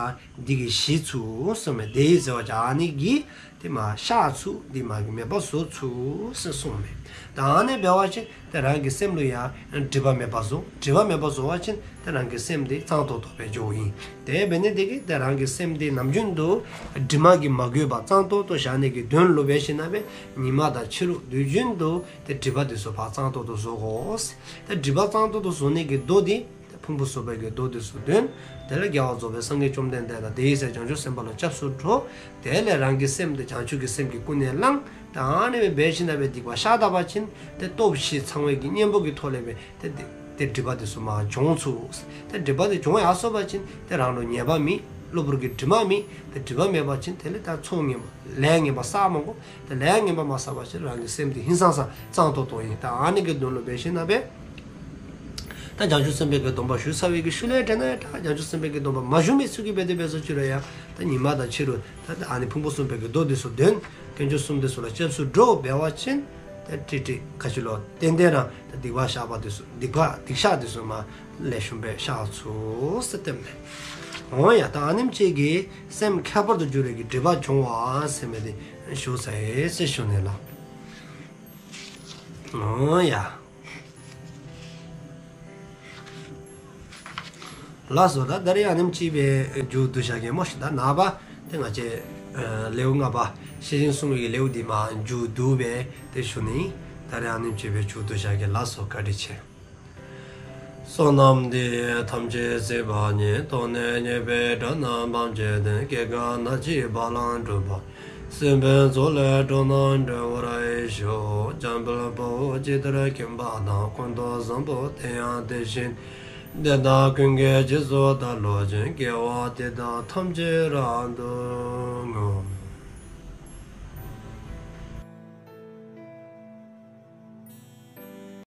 འདི་གིས་ཞི་ཚུགས་གསུངསམ་མས། དེ་ཡི་ཟེར་བ་ཅིན་ཨ་ནི་གིས་ཏེ་མར་གཤགས་ཚུགས། འདི་མ་གིས་མེདཔ་བཟོ་ཚུགས་ཟེར་གསུངསམ་མས། ད་ཨ་ནི་འབད་བ་ཅིན་ཏེ་རང་གི་སེམས་ལུ་ཡང་སྒྲིབ་པ་མེདཔ་བཟོ། སྒྲིབ་པ་མེདཔ་བཟོ་བ་ཅིན་ཏེ་རང་གི་སེམས་དེ་གཙང་ཏོག་ཏོ་སྦེ་འགྱོཝ་ཨིན། དེ་འབད་ནི་དེ་གིས་ཏེ་རང་གི་སེམས་དེ་ནམ་རྒྱུན་དུ་དྲི་མ་གིས་མ་གོས་པར་གཙང་ཏོག་ཏོ་བཞག་ནི་གི་དོན་ལུ་འབད་ཞིནམ་ལས་ཉིནམ་དང་ཕྱི་རུ་དུས་རྒྱུན་དུ་ཏེ་སྒྲིབ་པ་དེ་ཚུ་ཕར་གཙང་ཏོག་ཏོ་བཟོ་དགོ། ཏེ་སྒྲིབ་པ་གཙང་ཏོག་ཏོ་བཟོ་ནི་གི་མདོ་དེ་ཏེ་ཕུང་པོ་གསུམ་པའི་གི་མདོ་དེ་ཚུ་འདོན། དེ་ལས་རྒྱལ་བ་རྫོགས་པའི་སངས་རྒྱས་བཅོམ་ལྡན་འདས་དང་དེ་ཡི་སྲས་བྱང་ཆུབ་སེམས་དཔའ་ལུ་སྐྱབས་སུ་འགྲོ། དེ་ལས་རང་གི་སེམས་དེ་བྱང་ཆུབ་ཀྱི་སེམས་ཀྱིས་ཀུན་ནས་བསླང་། ད་ཨ་ནི་སྦེ་འབད་ཞིནམ་ལས་སྡིག་པ་བཤགས་ད་པ་ཅིན་ཏེ་སྟོབས་བཞི་ཚང་བའི་གི་གཉེན་པོ་གི་ཐོག་ལས་སྦེ་ཏེ་ཏེ་ཏེ་སྒྲིབ་པ་དེ་ཚུ་མར་སྦྱོང་ཚུགས། ཏེ་སྒྲིབ་པ་དེ་སྦྱོང་ཡར་སོང་པ་ཅིན་ཏེ་རང་ལུ་ཉེས་པ་མེད། གློ་བུར་གྱི་དྲི་མ་མེད། ཏེ་དྲི་མ་མེད་པ་ཅིན་དེ་ལས་ད་ཚོགས་ངན་པ་ལས་ངན་པ་བསག་མ་དགོ། ཏེ་ལས་ངན་པ་མ་བསགས་པ་ཅིན་རང་གི་སེམས་དེ་ཧིང་སངས་ས་གཙང་ཏོག་ཏོ་ཨིན། ད་ཨ་ནི་གི་དོན་ལུ་འབད་ཞིནམ་ལས་ད་བྱང་ཆུབ་སེམས་དཔའི་གི་སྡོམ་པ་ཞུ་ཚར་བའི་གི་ཤུལ་ལས་དེ་ནང་ད་བྱང་ཆུབ་སེམས་དཔའི་གི་སྡོམ་པ་མ་ཞུ་མི་ཚུ་གིས་འབད་དེ་འབད་སོང་ཅི་རུང་ཡང་ད་ཉིནམ་དང་ཕྱི་རུ་ད་ཨ་ནི་ཕུང་པོ་གསུམ་པའི་གི་མདོ་དེ་ཚུ་འདོན། དཀོན་མཆོག་གསུམ་དེ་ཚུ་ལུ་སྐྱབས་སུ་འགྲོ་འབད་བ་ཅིན་ཏེ་ཏིག་ཏིག་ག་ཅི་ལོ་ཏན་ཏན་ར་ད་སྡིག་པ་བཤགས་པ་དེ་ཚུ་སྡིག་པ་སྡིག་བཤགས་དེ་ཚུ་མར་ལེགས་ཤོམ་སྦེ་བཤགས་ཚུགས་ཟེར་སྟོནམ་མས། འོང་ཡ། ད་ཨ་ནེམ་ཅིག་གིས་སེམས་ཁྱད་པར་དུ་འགྱུར་བའི་གི་སྒྲིབ་པ་སྦྱོང་བ་ཟེར་མི་དེ་ཞུ་ཚར་ཡི་ཟེར་ཞུ་ནི་ལགས། འོང་ཡ། ལགས་སོ། ད་ད་རིས་ཨ་ནེམ་ཅིག་སྦེ་མཇུག་བསྡུ་བཞག་གེ་སྨོ་ཤིག། ད་ནངས་པ་ཏེ་ང་བཅས་ལེའུ་ལྔ་པ་ཤེས་བཞིན་བསྲུང་བའི་གི་ལེའུ་འདི་མར་མཇུག་བསྡུ་སྦེ་ཏེ་ཞུ་ནི། ད་རིས་ཨ་ནེམ་ཅིག་སྦེ་མཇུག་བསྡུ་བཞག་གེ། ལགས་སོ། བཀའ་དྲིན་ཆེ། བསོད་ནམས་འདི་ཡིས་ཐམས་ཅད་གཟིགས་པ་ཉིད། ཐོབ་ནས་ཉེས་པའི་དགྲ་རྣམས་ཕམ་བྱས་ཏེ། སྐྱེ་རྒ་ན་འཆིའི་རྦ་ཀློང་འཁྲུགས་པ། སྲིད་པའི་མཚོ་ལས་འགྲོ་རྣམས་སྒྲོལ་བར་ཤོག། འཇམ་དཔལ་དཔའ་བོས་ཇི་ལྟར་མཁྱེན་པ་དང་། ཀུན་ཏུ་བཟང་པོ་དེ་ཡང་དེ་བཞིན་ཏེ། དེ་དག་ཀུན་གྱི་རྗེས་སུ་བདག་སློབ་ཅིང་། དགེ་བ་འདི་དག་ཐམས་ཅད་རབ་ཏུ་བསྔོ།